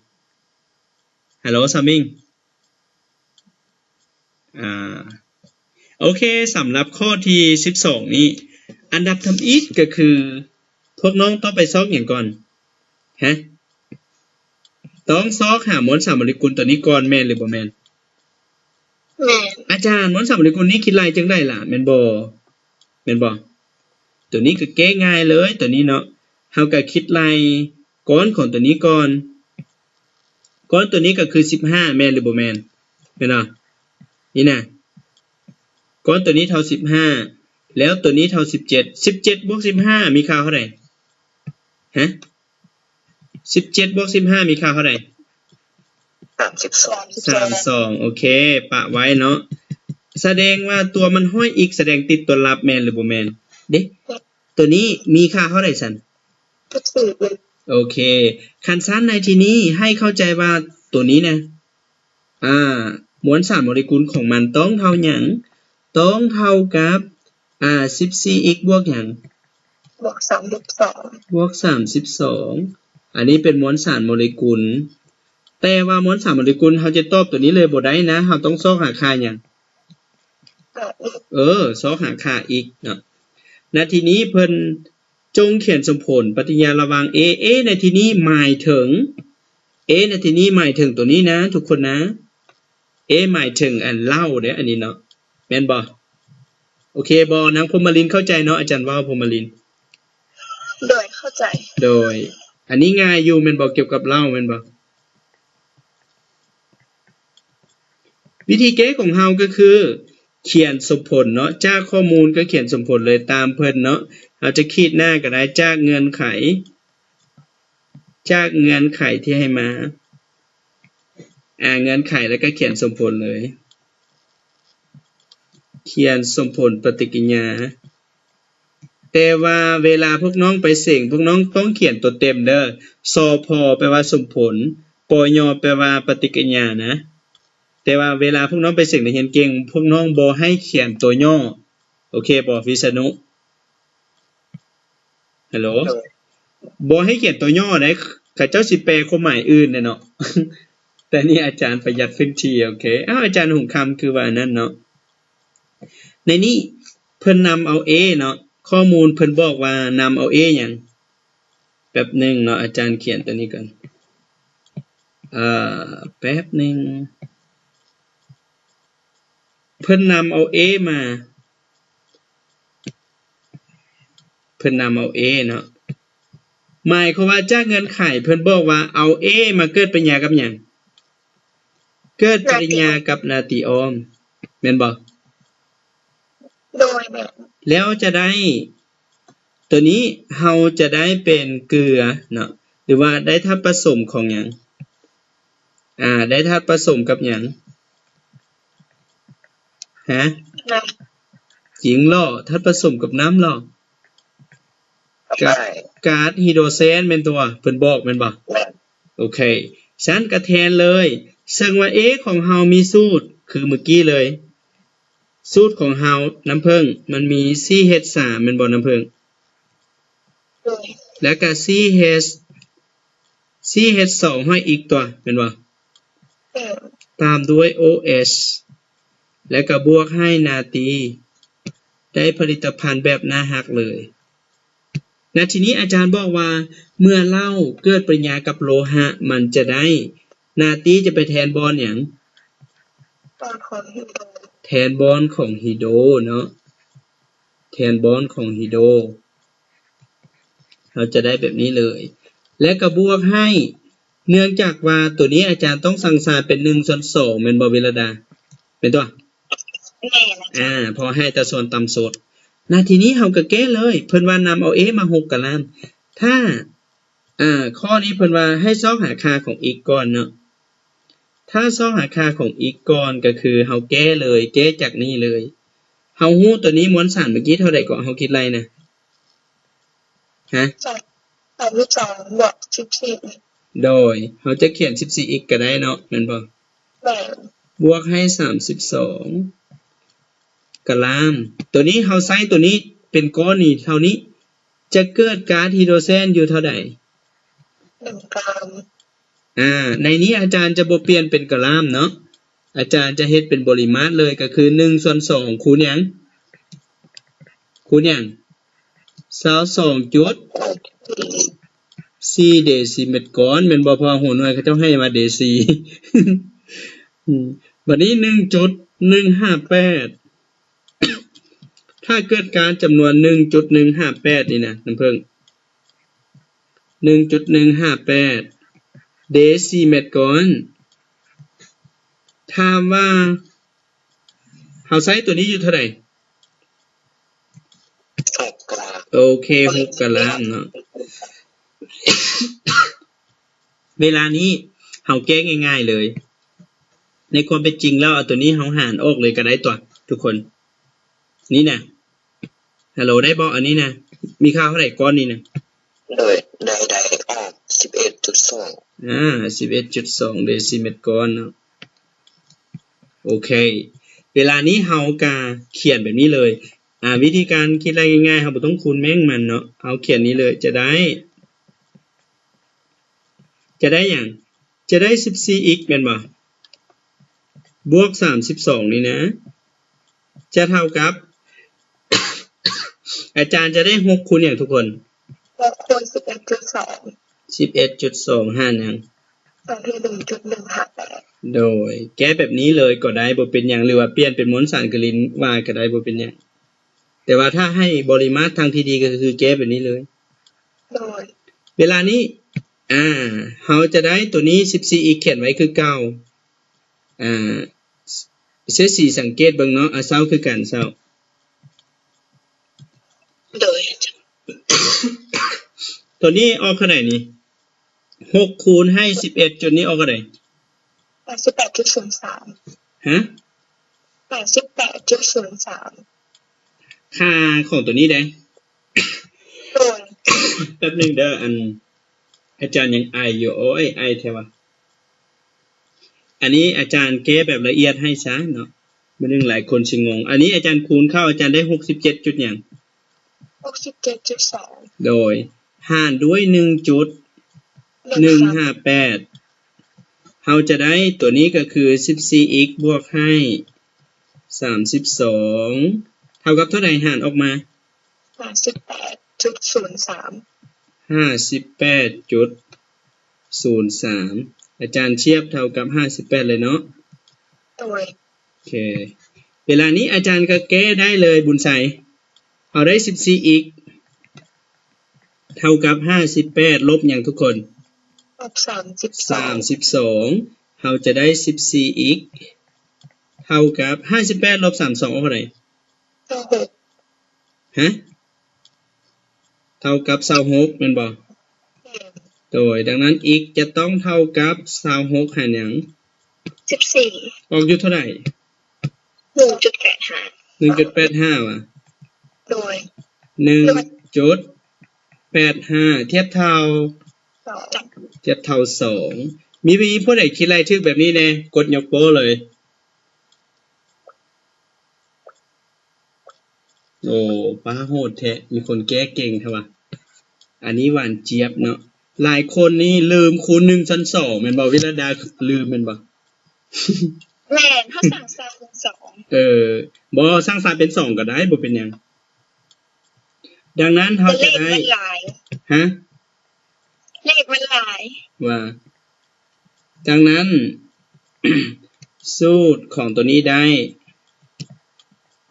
ຮັລໂຫຼ ຊາມິງ? ອ່າ ໂອເຄ ສຳລັບຂໍ້ທີສິບສອງນີ້ ອັນດັບທຳອິດກໍຄື ພວກນ້ອງຕ້ອງໄປຊອກຫຍັງກ່ອນ? ຮະ? ຕ້ອງຊອກຫາມວນສານໂມເລກຸນຕົວນີ້ກ່ອນ ແມ່ນຫຼືບໍ່ແມ່ນ? ແມ່ນ. ອາຈານ ມວນສານໂມເລກຸນນີ້ຄິດໄລ່ຈັ່ງໃດລະ ແມ່ນບໍ່? ແມ່ນບໍ່? ຕົວນີ້ກໍແກ້ງ່າຍເລີຍ ຕົວນີ້ເນາະ ເຮົາກໍຄິດໄລ່ກ້ອນຂອງຕົວນີ້ກ່ອນ ກ້ອນຕົວນີ້ກໍຄືສິບຫ້າ ແມ່ນຫຼືບໍ່ແມ່ນ? ແມ່ນບໍ່? ນີ້ນະ ກ້ອນຕົວນີ້ເທົ່າສິບຫ້າ ແລ້ວຕົວນີ້ເທົ່າສິບເຈັດ ສິບເຈັດບວກສິບຫ້າມີຄ່າເທົ່າໃດ? ຮະ? ສິບເຈັດບວກສິບຫ້າມີຄ່າເທົ່າໃດ? ສາມສິບສອງ ສາມສິບສອງ ໂອເຄ ປະໄວ້ເນາະ. ສະແດງວ່າຕົວມັນຫ້ອຍອີກ ສະແດງຕິດຕົວລັບ ແມ່ນຫຼືບໍ່ແມ່ນ? ເດ້ ຕົວນີ້ມີຄ່າເທົ່າໃດຊັ້ນ? ສິບສີ່ ໂອເຄ ຄັນຊັ້ນໃນທີ່ນີ້ໃຫ້ເຂົ້າໃຈວ່າຕົວນີ້ນະ ອ່າ ມວນສານໂມເລກຸນຂອງມັນຕ້ອງເທົ່າຫຍັງ? ຕ້ອງເທົ່າກັບ ອ່າ ສິບສີ່ x ບວກຫຍັງ? ບວກສາມສິບສອງ ບວກສາມສິບສອງ ອັນນີ້ເປັນມວນສານໂມເລກຸນ ແຕ່ວ່າມວນສານໂມເລກຸນເຮົາຈະຕອບຕົວນີ້ເລີຍບໍ່ໄດ້ນະ ເຮົາຕ້ອງຊອກຫາຄ່າຫຍັງ? ເອີ ຊອກຫາຄ່າ x ເນາະ. ໃນທີ່ນີ້ເພິ່ນ ຈົ່ງຂຽນສົມຜົນປະຕິກິລິຍາລະຫວ່າງ A A ໃນທີ່ນີ້ໝາຍເຖິງ A ໃນທີ່ນີ້ໝາຍເຖິງຕົວນີ້ນະທຸກຄົນນະ A ໝາຍເຖິງອັນເຫຼົ້າເດ້ ອັນນີ້ເນາະ ແມ່ນບໍ່? ໂອເຄບໍ່? ນາງພົມມະລິນເຂົ້າໃຈເນາະ ອາຈານເວົ້າ ພົມມະລິນ? ໂດຍ ເຂົ້າໃຈ. ໂດຍ ອັນນີ້ງ່າຍຢູ່ແມ່ນບໍ່? ກ່ຽວກັບເຫຼົ້າແມ່ນບໍ່? ວິທີແກ້ຂອງເຮົາກໍຄືຂຽນສົມຜົນເນາະ, ຈາກຂໍ້ມູນກໍຂຽນສົມຜົນເລີຍຕາມເພິ່ນເນາະ. ເຮົາຈະຂີດໜ້າກໍໄດ້ ຈາກເງື່ອນໄຂ, ຈາກເງື່ອນໄຂທີ່ໃຫ້ມາ, ອາ, ເງື່ອນໄຂ ແລ້ວກໍຂຽນສົມຜົນເລີຍ, ຂຽນສົມຜົນປະຕິກິລິຍາ. ແຕ່ວ່າເວລາພວກນ້ອງໄປເສັງ ພວກນ້ອງຕ້ອງຂຽນຕົວເຕັມເດີ. ສພ ແປວ່າສົມຜົນ, ປຍ ແປວ່າປະຕິກິລິຍານະ. ແຕ່ວ່າເວລາພວກນ້ອງໄປເສັງນັກຮຽນເກັ່ງ ພວກນ້ອງບໍ່ໃຫ້ຂຽນຕົວຫຍໍ້. ໂອເຄບໍ່ ວິສະນຸ? ຮັລໂຫຼ? ໂດຍ. ບໍ່ໃຫ້ຂຽນຕົວຫຍໍ້ໃດ, ເຂົາເຈົ້າຊິແປຄວາມໝາຍອື່ນແດ່ເນາະ. ແຕ່ນີ້ອາຈານປະຢັດພື້ນທີ່. ໂອເຄ. ອ້າວ ອາຈານຫົງຄຳຄືວ່ານັ້ນເນາະ. ໃນນີ້ເພິ່ນນຳເອົາ A ເນາະ, ຂໍ້ມູນເພິ່ນບອກວ່ານຳເອົາ A ຫຍັງ? ແປັບໜຶ່ງເນາະ, ອາຈານຂຽນຕົວນີ້ກ່ອນ. ເອີ, ແປັບໜຶ່ງ. ເພິ່ນນຳເອົາ A ມາ, ເພິ່ນນຳເອົາ A ເນາະ, ໝາຍຄວາມວ່າຈາກເງື່ອນໄຂເພິ່ນບອກວ່າເອົາ A ມາເກີດປະຕິກິລິຍາກັບຫຍັງ? ເກີດປະຕິກິລິຍາກັບນາຕີອອມ ແມ່ນບໍ່? ໂດຍ ແມ່ນ. ແລ້ວຈະໄດ້ ຕົວນີ້ເຮົາຈະໄດ້ເປັນເກືອເນາະ ຫຼືວ່າໄດ້ທາດປະສົມຂອງຫຍັງ? ອາ ໄດ້ທາດປະສົມກັບຫຍັງ? ຮະ? ນ້ຳ. ຈິງເລາະ, ທາດປະສົມກັບນ້ຳເລາະ. ກາດ ກາດຮີໂດຣເຊນແມ່ນຕົວະ ເພິ່ນບອກແມ່ນບໍ່? ແມ່ນ. ໂອເຄ, ຊັ້ນກະແທນເລີຍ. ເຊິ່ງວ່າ A ຂອງເຮົາມີສູດ ຄືມື້ກີ້ເລີຍ. ສູດຂອງເຮົາ ນ້ຳເຜິ້ງ ມັນມີ ສີ່ເອັດສາມ ແມ່ນບໍ່ ນ້ຳເຜິ້ງ? ໂດຍ. ແລ້ວກະ ສີ່ເອັດ ສີ່ເອັດສອງ ຫ້ອຍອີກຕົວະ ແມ່ນບໍ່? ແມ່ນ. ຕາມດ້ວຍ ໂອເອັດ ແລ້ວກະບວກໃຫ້ນາຕີ ໄດ້ຜະລິດຕະພັນແບບໜ້າຮັກເລີຍ. ນະ ທີນີ້ອາຈານບອກວ່າ ເມື່ອເຫຼົ້າເກີດປະຕິກິລິຍາກັບໂລຫະ ມັນຈະໄດ້ ນາຕີຈະໄປແທນບ່ອນຫຍັງ? ບ່ອນຂອງຮີໂດ. ແທນບ່ອນຂອງຮີໂດເນາະ, ແທນບ່ອນຂອງຮີໂດ ເຮົາຈະໄດ້ແບບນີ້ເລີຍ ແລະກະບວກໃຫ້ ເນື່ອງຈາກວ່າໂຕນີ້ອາຈານຕ້ອງສັງສານເປັນໜຶ່ງສ່ວນສອງ ແມ່ນບໍ່ ວິລະດາ? ແມ່ນຕົວະ? ແມ່ນ. ອາ ເພາະໃຫ້ແຕ່ສ່ວນຕ່ຳສຸດ. ນະ ທີນີ້ເຮົາກະແກ້ເລີຍ ເພິ່ນວ່ານຳເອົາ A ມາຫົກກະລາມ. ຖ້າ ອາ ຂໍ້ນີ້ເພິ່ນວ່າໃຫ້ຊອກຫາຄ່າຂອງ x ກ່ອນເນາະ. ຖ້າຊອກຫາຄ່າຂອງ x ກ່ອນ ກະຄືເຮົາແກ້ເລີຍ ແກ້ຈາກນີ້ເລີຍ. ເຮົາຮູ້ໂຕນີ້ມວນສານມື້ກີ້ເທົ່າໃດເກາະ ເຮົາຄິດໄລ່ນະ? ຮະ? ສາມສິບສອງ ບວກ ສິບສີ່. ໂດຍ ເຮົາຈະຂຽນ ສິບສີ່ x ກະໄດ້ເນາະ ແມ່ນບໍ່? ແມ່ນ. ບວກໃຫ້ ສາມສິບສອງ ກະລາມ. ໂຕນີ້ເຮົາໃຊ້ໂຕນີ້ເປັນກ້ອນນີ້ເທົ່ານີ້ ຈະເກີດກາດຮີໂດຣເຊນຢູ່ເທົ່າໃດ? ໜຶ່ງກຣາມ. ອາ ໃນນີ້ອາຈານຈະບໍ່ປ່ຽນເປັນກະລາມເນາະ, ອາຈານຈະເຮັດເປັນບໍລິມາດເລີຍ ກະຄືໜຶ່ງສ່ວນສອງ ຄູນຫຍັງ? ຄູນຫຍັງ? ຊາວສອງຈຸດສີ່ເດຊີແມັດກ້ອນ ແມ່ນບໍ່? ເພາະວ່າຫົວໜ່ວຍເຂົາເຈົ້າໃຫ້ມາເດຊີ. ອືມ ບາດນີ້ ໜຶ່ງຈຸດໜຶ່ງຫ້າແປດ ຖ້າເກີດການຈຳນວນ ໜຶ່ງຈຸດໜຶ່ງຫ້າແປດ ນີ້ນະ ນ້ຳເຜິ້ງ ໜຶ່ງຈຸດໜຶ່ງຫ້າແປດ ເດຊີແມັດກ້ອນ. ຖາມວ່າ ເຮົາໃຊ້ໂຕນີ້ຢູ່ເທົ່າໃດ? ຫົກກະລາມ. ໂອເຄ ຫົກກະລາມເນາະ. ເວລານີ້ເຮົາແກ້ງ່າຍໆເລີຍ. ໃນຄວາມເປັນຈິງແລ້ວ ເອົາໂຕນີ້ເຮົາຫານອອກເລີຍກະໄດ້ຕົວະ ທຸກຄົນ. ນີ້ນະ ຮັລໂຫຼ ໄດ້ບໍ່? ອັນນີ້ນະ ມີຄ່າເທົ່າໃດກ້ອນນີ້ນະ? ໂດຍ ໄດ້ ໄດ້ອອກ ສິບເອັດຈຸດສອງ. ອາ ສິບເອັດຈຸດສອງ ເດຊີແມັດກ້ອນເນາະ. ໂອເຄ ເວລານີ້ເຮົາກະຂຽນແບບນີ້ເລີຍ. ອາ ວິທີການຄິດໄລ່ງ່າຍໆ ເຮົາບໍ່ຕ້ອງຄູນແມ່ງມັນເນາະ, ເຮົາຂຽນນີ້ເລີຍ ຈະໄດ້ ຈະໄດ້ຫຍັງ? ຈະໄດ້ ສິບສີ່ x ແມ່ນບໍ່? ບວກ ສາມສິບສອງ ນີ້ນະ ຈະເທົ່າກັບ ອາຈານຈະໄດ້ ຫົກ ຄູນຫຍັງ ທຸກຄົນ? ຫົກ ຄູນ ສິບເອັດຈຸດສອງ. ສິບເອັດຈຸດສອງ ຫານຫຍັງ? ຫານທີ່ ໜຶ່ງຈຸດໜຶ່ງຫ້າແປດ. ໂດຍ ແກ້ແບບນີ້ເລີຍກໍໄດ້ ບໍ່ເປັນຫຍັງ, ຫຼືວ່າປ່ຽນເປັນມວນສານຄະລິນວ່າກໍໄດ້ ບໍ່ເປັນຫຍັງ. ແຕ່ວ່າຖ້າໃຫ້ບໍລິມາດທາງທີ່ດີກໍຄືແກ້ແບບນີ້ເລີຍ. ໂດຍ ເວລານີ້ ອ່າ ເຮົາຈະໄດ້ຕົວນີ້ ສິບສີ່ ອີກ ຂຽນໄວ້ຄືເກົ່າ. ອ່າ ເສຍສີສັງເກດເບິ່ງເນາະ. ອ່າ ເຊົາຄືກັນ ເຊົາ. ໂດຍ ຕົວນີ້ອອກເທົ່າໃດນີ້? ຫົກຄູນໃຫ້ສິບເອັດຈຸດນີ້ອອກເທົ່າໃດ? ແປດສິບແປດຈຸດສູນສາມ. ຮະ? ແປດສິບແປດຈຸດສູນສາມ. ຄ່າຂອງຕົວນີ້ເດ້. ໂດຍ ແປັບໜຶ່ງເດີ ອັນ ອາຈານຍັງໄອຢູ່. ໂອ້ຍ ໄອແທ້ວະ. ອັນນີ້ອາຈານແກ້ແບບລະອຽດໃຫ້ຊະເນາະ, ມື້ໜຶ່ງຫຼາຍຄົນຊິງົງ. ອັນນີ້ອາຈານຄູນເຂົ້າ ອາຈານໄດ້ຫົກສິບເຈັດຈຸດຫຍັງ? ຫົກສິບເຈັດຈຸດສອງ. ໂດຍ ຫານດ້ວຍໜຶ່ງຈຸດໜຶ່ງຫ້າແປດ ເຮົາຈະໄດ້ຕົວນີ້ກໍຄື ສິບສີ່ອິກ ບວກໃຫ້ສາມສິບສອງ ເທົ່າກັບເທົ່າໃດ? ຫານອອກມາ ຫ້າສິບແປດຈຸດສູນສາມ. ຫ້າສິບແປດຈຸດສູນສາມ ອາຈານທຽບເທົ່າກັບຫ້າສິບແປດເລີຍເນາະ. ໂດຍ ໂອເຄ ເວລານີ້ອາຈານກໍແກ້ໄດ້ເລີຍ ບຸນໄຊ. ເຮົາໄດ້ສິບສີ່ອິກ ເທົ່າກັບຫ້າສິບແປດລົບຫຍັງທຸກຄົນ? ລົບສາມສິບສອງ. ສາມສິບສອງ ເຮົາຈະໄດ້ສິບສີ່ອິກ ເທົ່າກັບຫ້າສິບແປດລົບສາມສິບສອງ ອອກເທົ່າໃດ? ຊາວຫົກ. ຮະ? ເທົ່າກັບຊາວຫົກແມ່ນບໍ່? ແມ່ນ. ໂດຍ ດັ່ງນັ້ນ ອິກຈະຕ້ອງເທົ່າກັບຊາວຫົກຫານຫຍັງ? ສິບສີ່. ອອກຢູ່ເທົ່າໃດ? ໜຶ່ງຈຸດແປດຫ້າ. ໜຶ່ງຈຸດແປດຫ້າຫວາ? ໂດຍ ໜຶ່ງຈຸດແປດຫ້າ ທຽບເທົ່າ? ສອງ. ທຽບເທົ່າສອງ. ມີຜູ້ໃດຄິດໄລ່ຖືກແບບນີ້ແດ່? ກົດຍົກໂປ້ເລີຍ. ໂອ້ ປ້າໂຫດແທ້ ມີຄົນແກ້ເກັ່ງແທ້ວະ. ອັນນີ້ຫວານຈຽບເນາະ. ຫຼາຍຄົນນີ້ລືມຄູນໜຶ່ງສ່ວນສອງແມ່ນບໍ່? ວິລະດາລືມແມ່ນບໍ່? ແມ່ນ ເຮົາສ້າງສາເປັນສອງ. ເອີ ບໍ່ ສ້າງສາເປັນສອງກໍໄດ້ ບໍ່ເປັນຫຍັງ. ດັ່ງນັ້ນເຮົາຈະໄດ້ ແຕ່ເລກມັນຫຼາຍ. ຮະ? ເລກມັນຫຼາຍ ວ່າ. ດັ່ງນັ້ນ ສູດຂອງຕົວນີ້ໄດ້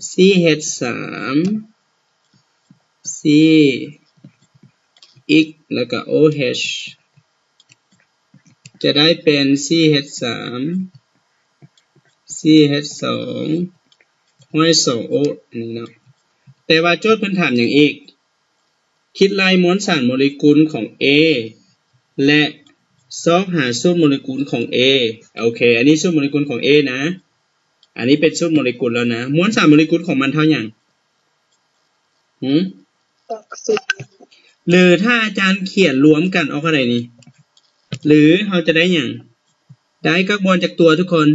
ຊີເອັດສາມ ຊີອິກ ແລ້ວກໍໂອເອັດ ຈະໄດ້ເປັນ ຊີເອັດສາມ ຊີເອັດສອງ ຫ້ອຍສອງໂອ ອັນນີ້ເນາະ. ແຕ່ວ່າໂຈດເພິ່ນຖາມຫຍັງອີກ? ຄິດໄລ່ມວນສານໂມເລກຸນຂອງ A ແລະ ຊອກຫາສູດໂມເລກຸນຂອງ A. ໂອເຄ ອັນນີ້ສູດໂມເລກຸນຂອງ A ນະ. ອັນນີ້ເປັນສູດໂມເລກຸນແລ້ວນະ. ມວນສານໂມເລກຸນຂອງມັນເທົ່າຫຍັງ? ຫື? ຫົກສິບ. ຫຼືຖ້າອາຈານຂຽນລວມກັນອອກເທົ່າໃດນີ້? ຫຼືເຮົາຈະໄດ້ຫຍັງ? ໄດ້ກັບບວນຈັກຕົວທຸກຄົນ?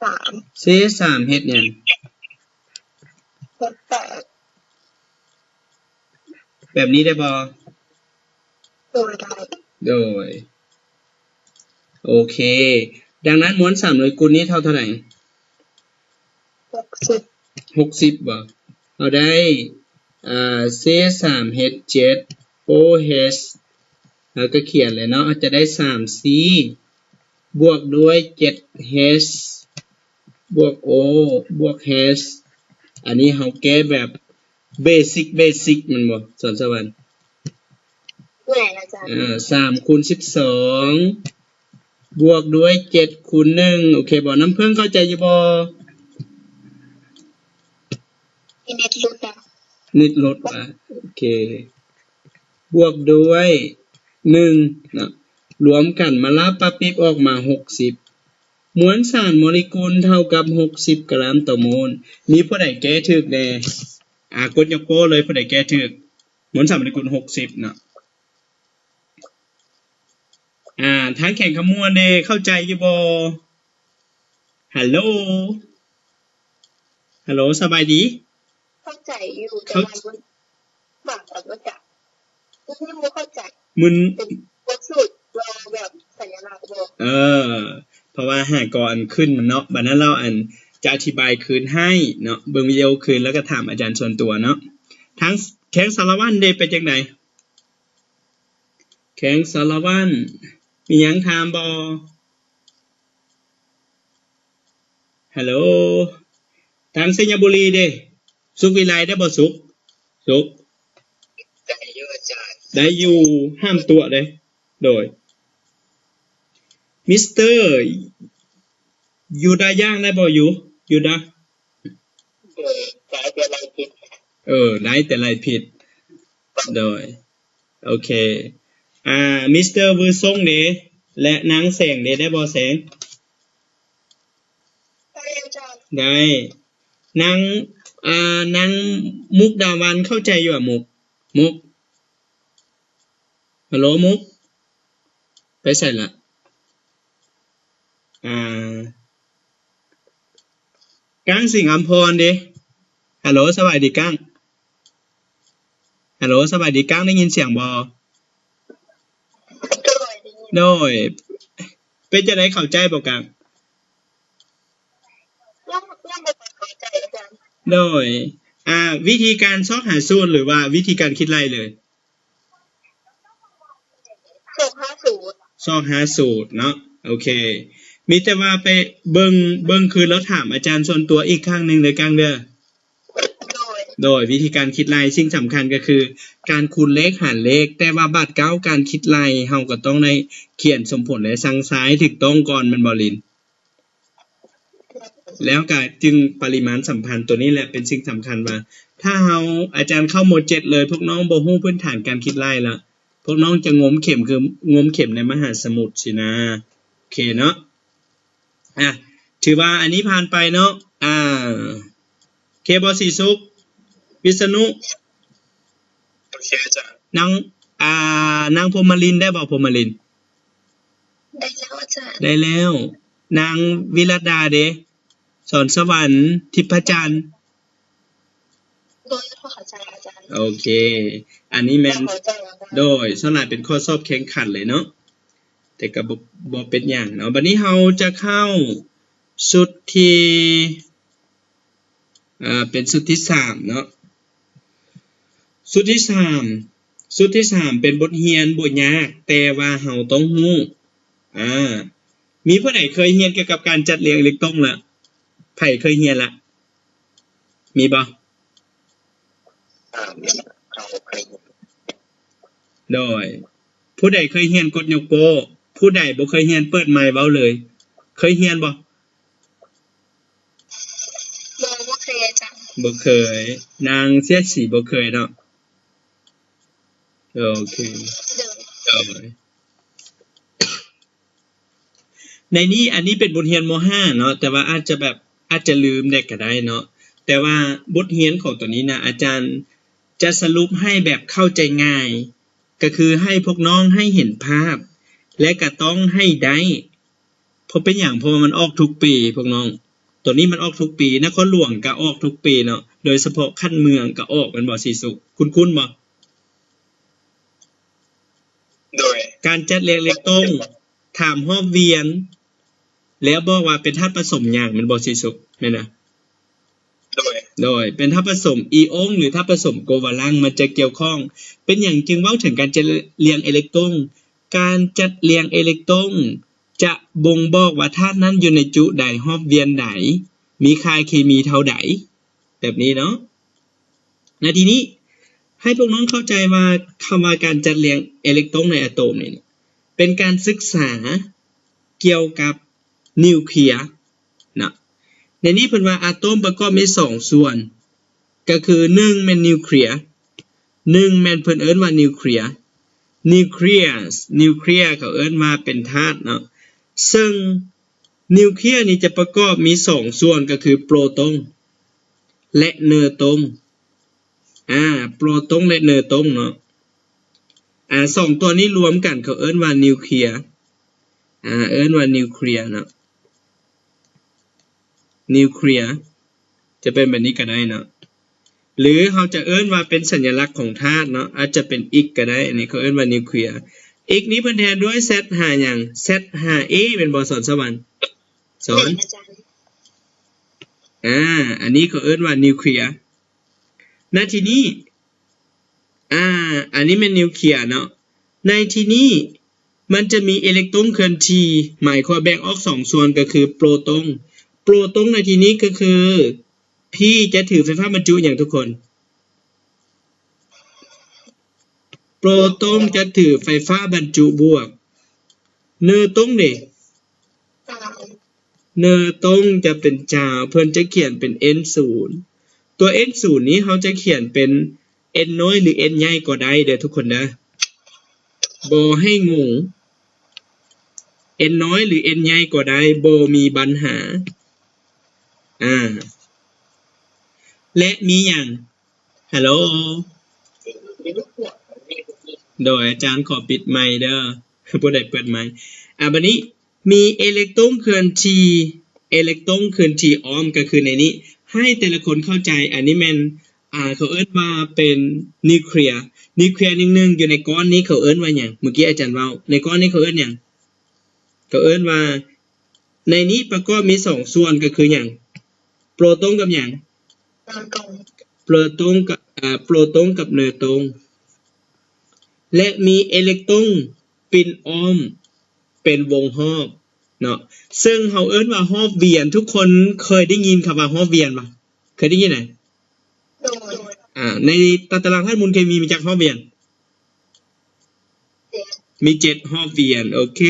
ສາມ. ເຊສາມເຮັດຫຍັງ? ເຮັດແປດ. ແບບນີ້ໄດ້ບໍ່? ໂດຍ ໄດ້. ໂດຍ ໂອເຄ. ດັ່ງນັ້ນ ມວນສາມໂມເລກຸນນີ້ເທົ່າເທົ່າໃດ? ຫົກສິບ. ຫົກສິບບໍ່? ເຮົາໄດ້ ເອີ ເຊສາມເຮັດເຈັດ ໂອເອັດ ເຮົາກໍຂຽນເລີຍເນາະ ເຮົາຈະໄດ້ສາມຊີ ບວກດ້ວຍເຈັດເອັດ ບວກໂອ ບວກເອັດ. ອັນນີ້ເຮົາແກ້ແບບ ເບສິກ ເບສິກ ແມ່ນບໍ່ ສອນສະຫວັນ? ແມ່ນອາຈານ. ເອີ ສາມຄູນສິບສອງ ບວກດ້ວຍເຈັດຄູນໜຶ່ງ ໂອເຄບໍ່? ນ້ຳເຜິ້ງເຂົ້າໃຈຢູ່ບໍ່? ເນັດຫຼຸດນະ ເນັດຫຼຸດຫວາ? ໂອເຄ ບວກດ້ວຍໜຶ່ງເນາະ ລວມກັນມາລາບປາປິບອອກມາຫົກສິບ. ມວນສານໂມເລກຸນເທົ່າກັບຫົກສິບກຣາມຕໍ່ໂມນ. ມີຜູ້ໃດແກ້ຖືກແດ່? ອາ ກົດຍົກໂປ້ເລີຍ ຜູ້ໃດແກ້ຖືກ. ມວນສານໂມເລກຸນຫົກສິບເນາະ. ອາ ທາງແຂວງຄຳມ່ວນເດ້ ເຂົ້າໃຈຢູ່ບໍ່? ຮັລໂຫຼ ຮັລໂຫຼ ສະບາຍດີ? ເຂົ້າໃຈຢູ່ ແຕ່ວ່າມັນບາງອັນມັນກະຍັງບໍ່ເຂົ້າໃຈ ມຶນ ເປັນບົດສູດບໍ່ ແບບສັນຍະລັກບໍ່? ເອີ ເພາະວ່າຫາກໍອັນຂຶ້ນມັນເນາະ ບາດນັ້ນລາວອັນຈະອະທິບາຍຄືນໃຫ້ເນາະ ເບິ່ງວິດີໂອຄືນ ແລ້ວກໍຖາມອາຈານສ່ວນຕົວເນາະ. ທາງແຂວງສາລະວັນເດ ເປັນຈັ່ງໃດ? ແຂວງສາລະວັນ ມີຫຍັງຖາມບໍ່? ຮັລໂຫຼ ທາງໄຊຍະບູລີເດ ສຸກວິໄລໄດ້ບໍ່? ສຸກ ສຸກ ໄດ້ຢູ່ອາຈານ ໄດ້ຢູ່ ຫ້າມຕົວະເດ້. ໂດຍ ມິສເຕີ ຢູດາ ຍ່າງໄດ້ບໍ່? ຢູ ຢູດາ ເອີ ໄດ້ແຕ່ໄລ່ຜິດ ເອີ ໄດ້ແຕ່ໄລ່ຜິດ. ໂດຍ ໂອເຄ ອາ ມິສເຕີ ວືຊົງເດ ແລະ ນາງແສງເດ ໄດ້ບໍ່ແສງ? ໄດ້ ອາຈານ ໄດ້. ນາງ ອາ ນາງມຸກດາວັນເຂົ້າໃຈຢູ່ຫວາ? ມຸກ ມຸກ ຮັລໂຫຼ ມຸກ ໄປໃສລະ? ອາ ກ້າງ ສິງອຳພອນເດ? ຮັລໂຫຼ ສະບາຍດີກ້າງ? ຮັລໂຫຼ ສະບາຍດີກ້າງ ໄດ້ຍິນສຽງບໍ່? ໂດຍ ໄດ້ຍິນ. ໂດຍ ເປັນຈັ່ງໃດ ເຂົ້າໃຈບໍ່ກ້າງ? ຍັງ ຍັງບໍ່ຄ່ອຍເຂົ້າໃຈອາຈານ. ໂດຍ ອາ ວິທີການຊອກຫາສູດ ຫຼືວ່າວິທີການຄິດໄລ່ເລີຍ? ຊອກຫາສູດ ຊອກຫາສູດເນາະ. ໂອເຄ ມີແຕ່ວ່າໄປເບິ່ງ ເບິ່ງຄືນແລ້ວຖາມອາຈານສ່ວນຕົວອີກຄັ້ງໜຶ່ງເດີກ້າງເດີ. ໂດຍ ໂດຍ ວິທີການຄິດໄລ່ ສິ່ງສຳຄັນກໍຄືການຄູນເລກຫານເລກ, ແຕ່ວ່າບາດກ້າວການຄິດໄລ່ ເຮົາກໍຕ້ອງໄດ້ຂຽນສົມຜົນ ແລະ ສັງຊາຍຖືກຕ້ອງກ່ອນ ແມ່ນບໍ່ລິນ? ແລ້ວກະຈຶ່ງປະລິມານສຳພັນ. ໂຕນີ້ແຫຼະເປັນສິ່ງສຳຄັນວ່າ ຖ້າເຮົາ ອາຈານເຂົ້າ ມໍເຈັດ ເລີຍ ພວກນ້ອງບໍ່ຮູ້ພື້ນຖານການຄິດໄລ່ລະ ພວກນ້ອງຈະງົມເຂັມ ຄືງົມເຂັມໃນມະຫາສະໝຸດຊີ້ນະ. ໂອເຄເນາະ ອາ ຖືວ່າອັນນີ້ຜ່ານໄປເນາະ. ອາ ໂອເຄບໍ່ ສີສຸກ ວິສະນຸ? ໂອເຄອາຈານ. ນາງ ອາ ນາງພົມມະລິນໄດ້ບໍ່? ພົມມະລິນ ໄດ້ແລ້ວອາຈານ. ໄດ້ແລ້ວ. ນາງວິລັດດາເດ? ສອນສະຫວັນ ທິບພະຈັນ? ໂດຍ ພໍເຂົ້າໃຈອາຈານ. ໂອເຄ ອັນນີ້ແມ່ນ ໂດຍ ສ່ວນຫຼາຍເປັນຂໍ້ສອບແຂ່ງຂັນເລີຍເນາະ ແຕ່ກໍບໍ່ ບໍ່ເປັນຫຍັງເນາະ. ບັດນີ້ເຮົາຈະເຂົ້າຊຸດທີ່ ເປັນຊຸດທີສາມເນາະ. ຊຸດທີສາມ ຊຸດທີສາມເປັນບົດຮຽນບໍ່ຍາກ ແຕ່ວ່າເຮົາຕ້ອງຮູ້. ອາ ມີຜູ້ໃດເຄີຍຮຽນກ່ຽວກັບການຈັດລຽງເອເລັກໂຕຣນລະ? ໃຜເຄີຍຮຽນລະ? ມີບໍ່? ໂດຍ ຜູ້ໃດເຄີຍຮຽນກົດຍົກໂປ້, ຜູ້ໃດບໍ່ເຄີຍຮຽນເປີດໄມເວົ້າເລີຍ. ເຄີຍຮຽນບໍ່? ບໍ່ ບໍ່ເຄີຍອາຈານ. ບໍ່ເຄີຍ. ນາງເສດສີບໍ່ເຄີຍເນາະ. ໂອເຄ ໂດຍ ໂດຍ. ໃນນີ້ ອັນນີ້ເປັນບົດຮຽນ ມໍຫ້າ ເນາະ ແຕ່ວ່າອາດຈະແບບ ອາດຈະລືມແດ່ກໍໄດ້ເນາະ. ແຕ່ວ່າບົດຮຽນຂອງໂຕນີ້ນະ ອາຈານຈະສະຫຼຸບໃຫ້ແບບເຂົ້າໃຈງ່າຍ ກໍຄືໃຫ້ພວກນ້ອງໃຫ້ເຫັນພາບ ແລະ ກໍຕ້ອງໃຫ້ໄດ້. ເພາະເປັນຫຍັງ? ເພາະວ່າມັນອອກທຸກປີພວກນ້ອງ. ໂຕນີ້ມັນອອກທຸກປີ, ນະຄອນຫຼວງກໍອອກທຸກປີເນາະ, ໂດຍສະເພາະຂັ້ນເມືອງກໍອອກ ແມ່ນບໍ່ ສີສຸກ? ຄຸ້ນໆບໍ່? ໂດຍ ການຈັດລຽງເອເລັກໂຕຣນ ຖາມຮອບວຽນ ແລ້ວບອກວ່າເປັນທາດປະສົມຫຍັງ ແມ່ນບໍ່ ສີສຸກ? ແມ່ນນະ? ໂດຍ ໂດຍ ເປັນທາດປະສົມອີອົງ ຫຼື ທາດປະສົມໂກວາລັງ ມັນຈະກ່ຽວຂ້ອງ. ເປັນຫຍັງຈຶ່ງເວົ້າເຖິງການຈັດລຽງເອເລັກໂຕຣນ? ການຈັດລຽງເອເລັກໂຕຣນຈະບົ່ງບອກວ່າທາດນັ້ນຢູ່ໃນຈຸໃດ, ຮອບວຽນໃດ, ມີຄ່າເຄມີເທົ່າໃດ ແບບນີ້ເນາະ. ໃນທີ່ນີ້ ໃຫ້ພວກນ້ອງເຂົ້າໃຈວ່າ ຄຳວ່າການຈັດລຽງເອເລັກໂຕຣນໃນອາໂຕມນີ້ ເປັນການສຶກສາກ່ຽວກັບນິວເຄລຍເນາະ. ໃນນີ້ເພິ່ນວ່າອາໂຕມປະກອບມີສອງສ່ວນ ກໍຄື ໜຶ່ງ ແມ່ນນິວເຄລຍ, ໜຶ່ງ ແມ່ນເພິ່ນເອີ້ນວ່ານິວເຄລຍ. ນິວເຄລຍ ນິວເຄລຍ ເຂົາເອີ້ນວ່າເປັນທາດເນາະ. ເຊິ່ງນິວເຄລຍນີ້ຈະປະກອບມີສອງສ່ວນ ກໍຄືໂປຣໂຕນ ແລະ ເນີໂຕນ. ອາ ໂປຣໂຕນ ແລະ ເນີໂຕນເນາະ. ອາ ສອງຕົວນີ້ລວມກັນ ເຂົາເອີ້ນວ່ານິວເຄລຍ. ອາ ເອີ້ນວ່ານິວເຄລຍເນາະ. ນິວເຄລຍຈະເປັນແບບນີ້ກໍໄດ້ເນາະ ຫຼື ເຮົາຈະເອີ້ນວ່າເປັນສັນຍະລັກຂອງທາດເນາະ, ອາດຈະເປັນອິກກໍໄດ້. ອັນນີ້ເຂົາເອີ້ນວ່ານິວເຄລຍ. ອິກນີ້ເພິ່ນແທນດ້ວຍແຊັດຫາຫຍັງ? ແຊັດຫາເອ ແມ່ນບໍ່ ສອນສະຫວັນ? ສອນ ແມ່ນອາຈານ. ອາ ອັນນີ້ເຂົາເອີ້ນວ່ານິວເຄລຍ. ນະທີ່ນີ້ ອາ ອັນນີ້ແມ່ນນິວເຄລຍເນາະ. ໃນທີ່ນີ້ມັນຈະມີເອເລັກໂຕນເຄື່ອນທີ່ ໝາຍຄວາມແບ່ງອອກສອງສ່ວນ ກໍຄືໂປຣໂຕນ. ໂປຣໂຕນໃນທີ່ນີ້ກໍຄື P ຈະຖືກໄຟຟ້າບັນຈຸຫຍັງທຸກຄົນ? ໂປຣຕອນຈະຖືໄຟຟ້າບັນຈຸບວກ ເນີຕອນເດ? ເນີຕອນຈະເປັນຈາວ ເພິ່ນຈະຂຽນເປັນ N ສູນ ຕົວ N ສູນນີ້ເຮົາຈະຂຽນເປັນ N ນ້ອຍ ຫຼື N ໃຫຍ່ກໍໄດ້ເດີທຸກຄົນເດີ ບໍ່ໃຫ້ງົງ N ນ້ອຍ ຫຼື N ໃຫຍ່ກໍໄດ້ ບໍ່ມີບັນຫາ ອາ ແລະ ມີຫຍັງ? ຮັລໂຫຼ ໂດຍ ອາຈານຂໍປິດໄມເດີ ຜູ້ໃດເປີດໄມ ອາ ບາດນີ້ ມີເອເລັກຕຣອນເຄື່ອນທີ່ ເອເລັກຕຣອນເຄື່ອນທີ່ອ້ອມ ກໍຄືໃນນີ້ ໃຫ້ແຕ່ລະຄົນເຂົ້າໃຈ ອັນນີ້ແມ່ນ ອ່າ ເຂົາເອີ້ນວ່າເປັນນິວເຄລຍ ນິວເຄລຍໜຶ່ງໆ ຢູ່ໃນກ້ອນນີ້ເຂົາເອີ້ນວ່າຫຍັງ? ເມື່ອກີ້ອາຈານເວົ້າ ໃນກ້ອນນີ້ເຂົາເອີ້ນຫຍັງ? ເຂົາເອີ້ນວ່າ ໃນນີ້ປະກອບມີສອງສ່ວນ ກໍຄືຫຍັງ? ໂປຣຕອນກັບຫຍັງ? ໂປຣຕອນກັບ ອາ ໂປຣຕອນກັບເນີຕອນ ແລະ ມີເອເລັກຕຣອນປິ່ນອ້ອມເປັນວົງຮອບເນາະ ເຊິ່ງເຮົາເອີ້ນວ່າຮອບວຽນ. ທຸກຄົນເຄີຍໄດ້ຍິນຄຳວ່າຮອບວຽນບໍ່? ເຄີຍໄດ້ຍິນນະ? ໂດຍ ອາ ໃນຕາຕະລາງທາດໝູນເຄມີມີຈັກຮອບວຽນ? ເຈັດ ມີເຈັດຮອບວຽນ ໂອເຄ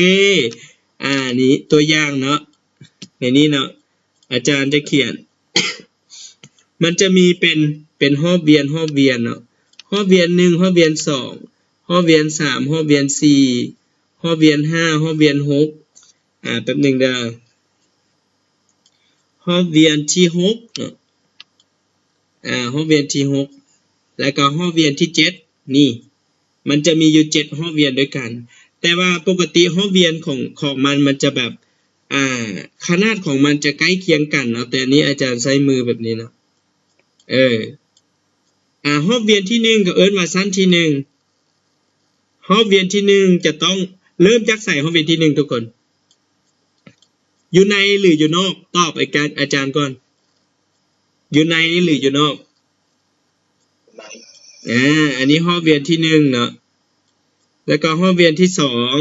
ອາ ນີ້ຕົວຢ່າງເນາະ ໃນນີ້ເນາະ ອາຈານຈະຂຽນ ມັນຈະມີເປັນ ເປັນຮອບວຽນ ຮອບວຽນເນາະ ຮອບວຽນໜຶ່ງ ຮອບວຽນສອງ ຮອບວຽນສາມ ຮອບວຽນສີ່ ຮອບວຽນຫ້າ ຮອບວຽນຫົກ ອາ ແປັບໜຶ່ງເດີ ຮອບວຽນທີຫົກເນາະ ອາ ຮອບວຽນທີຫົກ ແລ້ວກໍຮອບວຽນທີເຈັດ ນີ້ ມັນຈະມີຢູ່ເຈັດຮອບວຽນດ້ວຍກັນ ແຕ່ວ່າປົກກະຕິຮອບວຽນຂອງ ຂອງມັນ ມັນຈະແບບ ອາ ຂະໜາດຂອງມັນຈະໃກ້ຄຽງກັນເນາະ ແຕ່ອັນນີ້ອາຈານໃຊ້ມືແບບນີ້ເນາະ ເອີ ອາ ຮອບວຽນທີໜຶ່ງ ກໍເອີ້ນວ່າຊັ້ນທີໜຶ່ງ ຮອບວຽນທີໜຶ່ງຈະຕ້ອງເລີ່ມຈາກໃສ? ຮອບວຽນທີໜຶ່ງທຸກຄົນ ຢູ່ໃນ ຫຼື ຢູ່ນອກ? ຕອບອາຈານ ອາຈານກ່ອນ ຢູ່ໃນ ຫຼື ຢູ່ນອກ? ໃນ ອາ ອັນນີ້ຮອບວຽນທີໜຶ່ງເນາະ ແລ້ວກໍຮອບວຽນທີສອງ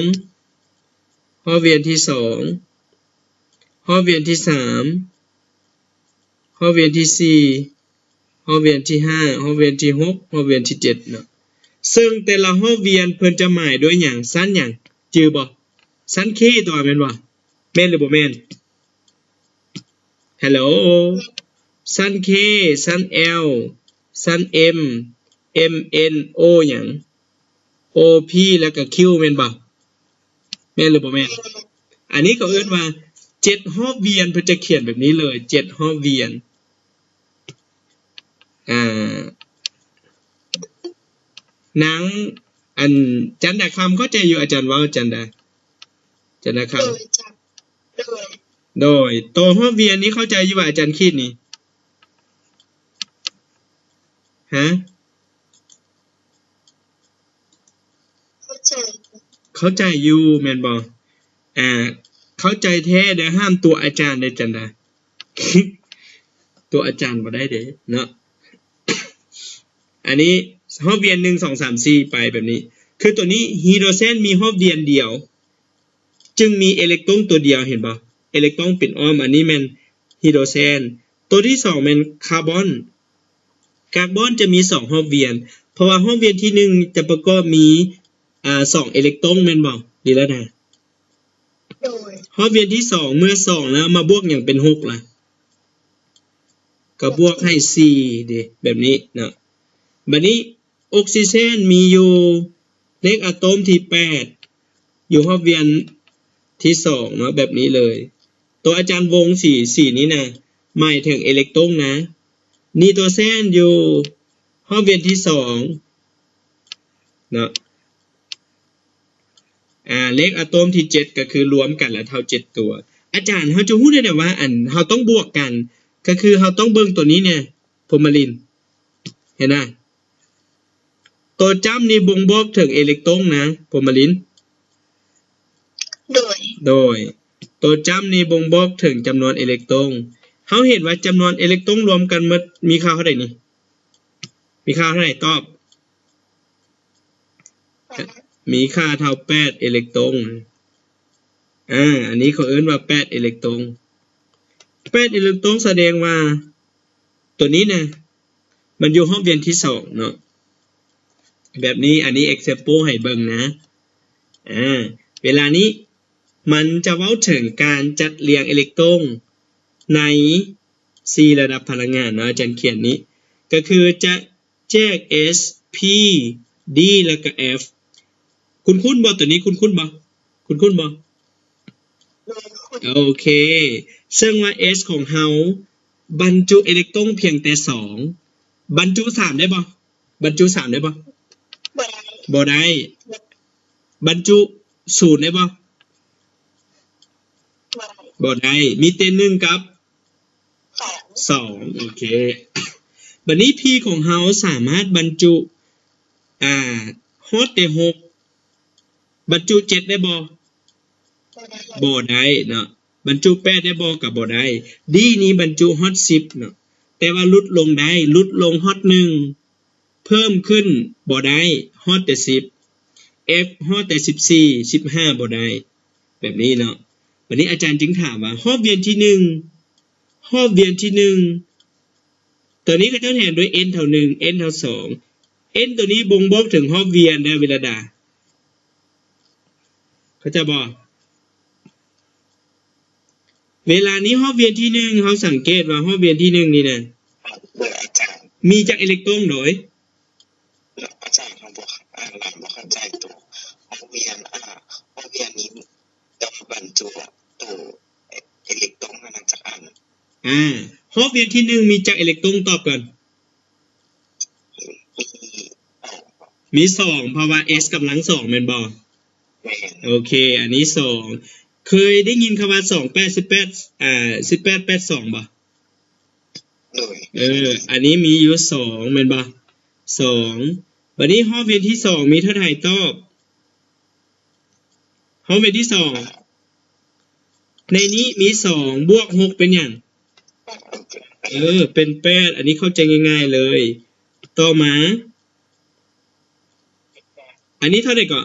ຮອບວຽນທີສອງ ຮອບວຽນທີສາມ ຮອບວຽນທີສີ່ ຮອບວຽນທີຫ້າ ຮອບວຽນທີຫົກ ຮອບວຽນທີເຈັດເນາະ ເຊິ່ງແຕ່ລະຮອບວຽນເພິ່ນຈະໝາຍດ້ວຍຫຍັງ? ຊັ້ນຫຍັງ? ຈື່ບໍ່? ຊັ້ນ K ຕົວະ ແມ່ນບໍ່? ແມ່ນ ຫຼື ບໍ່ແມ່ນ? ຮັລໂຫຼ ຊັ້ນ K ຊັ້ນ L ຊັ້ນ M M N O ຫຍັງ? O P ແລ້ວກໍ Q ແມ່ນບໍ່? ແມ່ນ ຫຼື ບໍ່ແມ່ນ? ອັນນີ້ເຂົາເອີ້ນວ່າເຈັດຮອບວຽນ ເພິ່ນຈະຂຽນແບບນີ້ເລີຍ ເຈັດຮອບວຽນ ອາ ນາງ ອັນ ຈັນດາຄຳເຂົ້າໃຈຢູ່ ອາຈານເວົ້າ ຈັນດາ ຈັນດາຄຳ ໂດຍ ໂດຍ ໂຕຮອບວຽນນີ້ເຂົ້າໃຈຢູ່ວ່າ ອາຈານຂີດນີ້? ຮະ? ເຂົ້າໃຈ ເຂົ້າໃຈຢູ່ແມ່ນບໍ່? ອາ ເຂົ້າໃຈແທ້ເດີ ຫ້າມຕົວະອາຈານເດີ ຈັນດາ ຕົວະອາຈານບໍ່ໄດ້ເດ້ເນາະ ອັນນີ້ຮອບວຽນ ໜຶ່ງ ສອງ ສາມ ສີ່ ໄປແບບນີ້ ຄືຕົວນີ້ ຮີໂດຣແຊນມີຮອບວຽນດຽວ ຈຶ່ງມີເອເລັກຕຣອນຕົວດຽວ ເຫັນບໍ່? ເອເລັກຕຣອນປິ່ນອ້ອມ ອັນນີ້ແມ່ນຮີໂດຣແຊນ ຕົວທີສອງແມ່ນຄາບອນ ຄາບອນຈະມີສອງຮອບວຽນ ເພາະວ່າຮອບວຽນທີໜຶ່ງຈະປະກອບມີ ອາ ສອງເອເລັກຕຣອນແມ່ນບໍ່? ດີແລ້ວນະ ໂດຍ ຮອບວຽນທີສອງ ເມື່ອສອງແລ້ວມາບວກຫຍັງເປັນຫົກລະ? ກໍບວກໃຫ້ສີ່ເດ ແບບນີ້ເນາະ ບັດນີ້ ອົກຊີເຈນມີຢູ່ເລກອາໂຕມທີແປດ ຢູ່ຮອບວຽນທີສອງເນາະ ແບບນີ້ເລີຍ ໂຕອາຈານວົງສີ ສີນີ້ນະ ໝາຍເຖິງເອເລັກຕຣອນນະ ນີໂຕແຊນຢູ່ຮອບວຽນທີສອງເນາະ ອາ ເລກອາໂຕມທີເຈັດ ກໍຄືລວມກັນແລ້ວເທົ່າເຈັດຕົວ ອາຈານ ເຮົາຈະຮູ້ໄດ້ແນວວ່າ ອັນ ເຮົາຕ້ອງບວກກັນ ກໍຄືເຮົາຕ້ອງເບິ່ງຕົວນີ້ແນ່ ພົມມະລິນ ເຫັນນະ? ຕົວຈ້ຳນີ້ບົ່ງບອກເຖິງເອເລັກຕຣອນນະ ພົມມະລິນ ໂດຍ ໂດຍ ຕົວຈ້ຳນີ້ບົ່ງບອກເຖິງຈຳນວນເອເລັກຕຣອນ ເຮົາເຫັນວ່າຈຳນວນເອເລັກຕຣອນລວມກັນໝົດມີຄ່າເທົ່າໃດນີ້? ມີຄ່າເທົ່າໃດ? ຕອບ ມີຄ່າເທົ່າແປດເອເລັກຕຣອນ ອາ ອັນນີ້ເຂົາເອີ້ນວ່າແປດເອເລັກຕຣອນ ແປດເອເລັກຕຣອນສະແດງວ່າ ຕົວນີ້ນະ ມັນຢູ່ຮອບວຽນທີສອງເນາະ ແບບນີ້ ອັນນີ້ example ໃຫ້ເບິ່ງນະ. ອາ ເວລານີ້ມັນຈະເວົ້າເຖິງການຈັດລຽງເອເລັກໂຕນໃນສີ່ລະດັບພະລັງງານເນາະ. ອາຈານຂຽນນີ້ ກໍຄືຈະແຈກ S P D ແລ້ວກໍ F. ຄຸ້ນໆບໍ່? ຕົວນີ້ຄຸ້ນໆບໍ່? ຄຸ້ນໆບໍ່? ໂອເຄ ເຊິ່ງວ່າ S ຂອງເຮົາບັນຈຸເອເລັກໂຕນພຽງແຕ່ສອງ ບັນຈຸສາມໄດ້ບໍ່? ບັນຈຸສາມໄດ້ບໍ່? ບໍ່ໄດ້ ບໍ່ໄດ້. ບັນຈຸສູນໄດ້ບໍ່? ບໍ່ໄດ້ ມີແຕ່ໜຶ່ງກັບສອງ. ໂອເຄ ບັດນີ້ P ຂອງເຮົາສາມາດບັນຈຸ ອາ ຮອດແຕ່ຫົກ ບັນຈຸເຈັດໄດ້ບໍ່? ບໍ່ໄດ້ເນາະ. ບັນຈຸແປດໄດ້ບໍ່? ກໍບໍ່ໄດ້. D ນີ້ບັນຈຸຮອດສິບເນາະ ແຕ່ວ່າຫຼຸດລົງໄດ້ ຫຼຸດລົງຮອດໜຶ່ງ ເພີ່ມຂຶ້ນບໍ່ໄດ້ ຮອດແຕ່ສິບ F ຮອດແຕ່ສິບສີ່ ສິບຫ້າບໍ່ໄດ້ ແບບນີ້ເນາະ. ບັດນີ້ອາຈານຈຶ່ງຖາມວ່າ ຮອບວຽນທີໜຶ່ງ ຮອບວຽນທີໜຶ່ງ ຕົວນີ້ເຂົາເຈົ້າແທນດ້ວຍ n ເທົ່າໜຶ່ງ n ເທົ່າສອງ n ຕົວນີ້ບົ່ງບອກເຖິງຮອບວຽນເດີ ວິລະດາ ເຂົ້າໃຈບໍ່? ເວລານີ້ຮອບວຽນທີໜຶ່ງ ເຮົາສັງເກດວ່າຮອບວຽນທີໜຶ່ງນີ້ນະ ໂດຍ ອາຈານ ມີຈັກເອເລັກໂຕນໂດຍ? ອາຈານ ເຮົາບໍ່ ອ່ານ ບໍ່ເຂົ້າໃຈໂຕຮອບວຽນ ອ່າ ຮອບວຽນນີ້ຈະບັນຈຸໂຕເອເລັກໂຕນຫັ້ນນະຈັກອັນ? ອາ ຮອບວຽນທີໜຶ່ງມີຈັກເອເລັກໂຕນ? ຕອບກ່ອນ. ມີສອງ ເພາະວ່າ S ກຳລັງສອງແມ່ນບໍ່? ແມ່ນ. ໂອເຄ ອັນນີ້ສອງ. ເຄີຍໄດ້ຍິນຄຳວ່າສອງແປດສິບແປດ ອ່າ ສິບແປດແປດສອງບໍ່? ໂດຍ. ເອີ ອັນນີ້ມີຢູ່ສອງແມ່ນບໍ່? ສອງ. ບັດນີ້ຮອບວຽນທີສອງມີເທົ່າໃດ? ຕອບ. ຮອບວຽນທີສອງ ໃນນີ້ມີສອງບວກຫົກເປັນຫຍັງ? ເອີ ເປັນແປດ. ອັນນີ້ເຂົ້າໃຈງ່າຍໆເລີຍ. ຕໍ່ມາ ອັນນີ້ເທົ່າໃດເກາະ?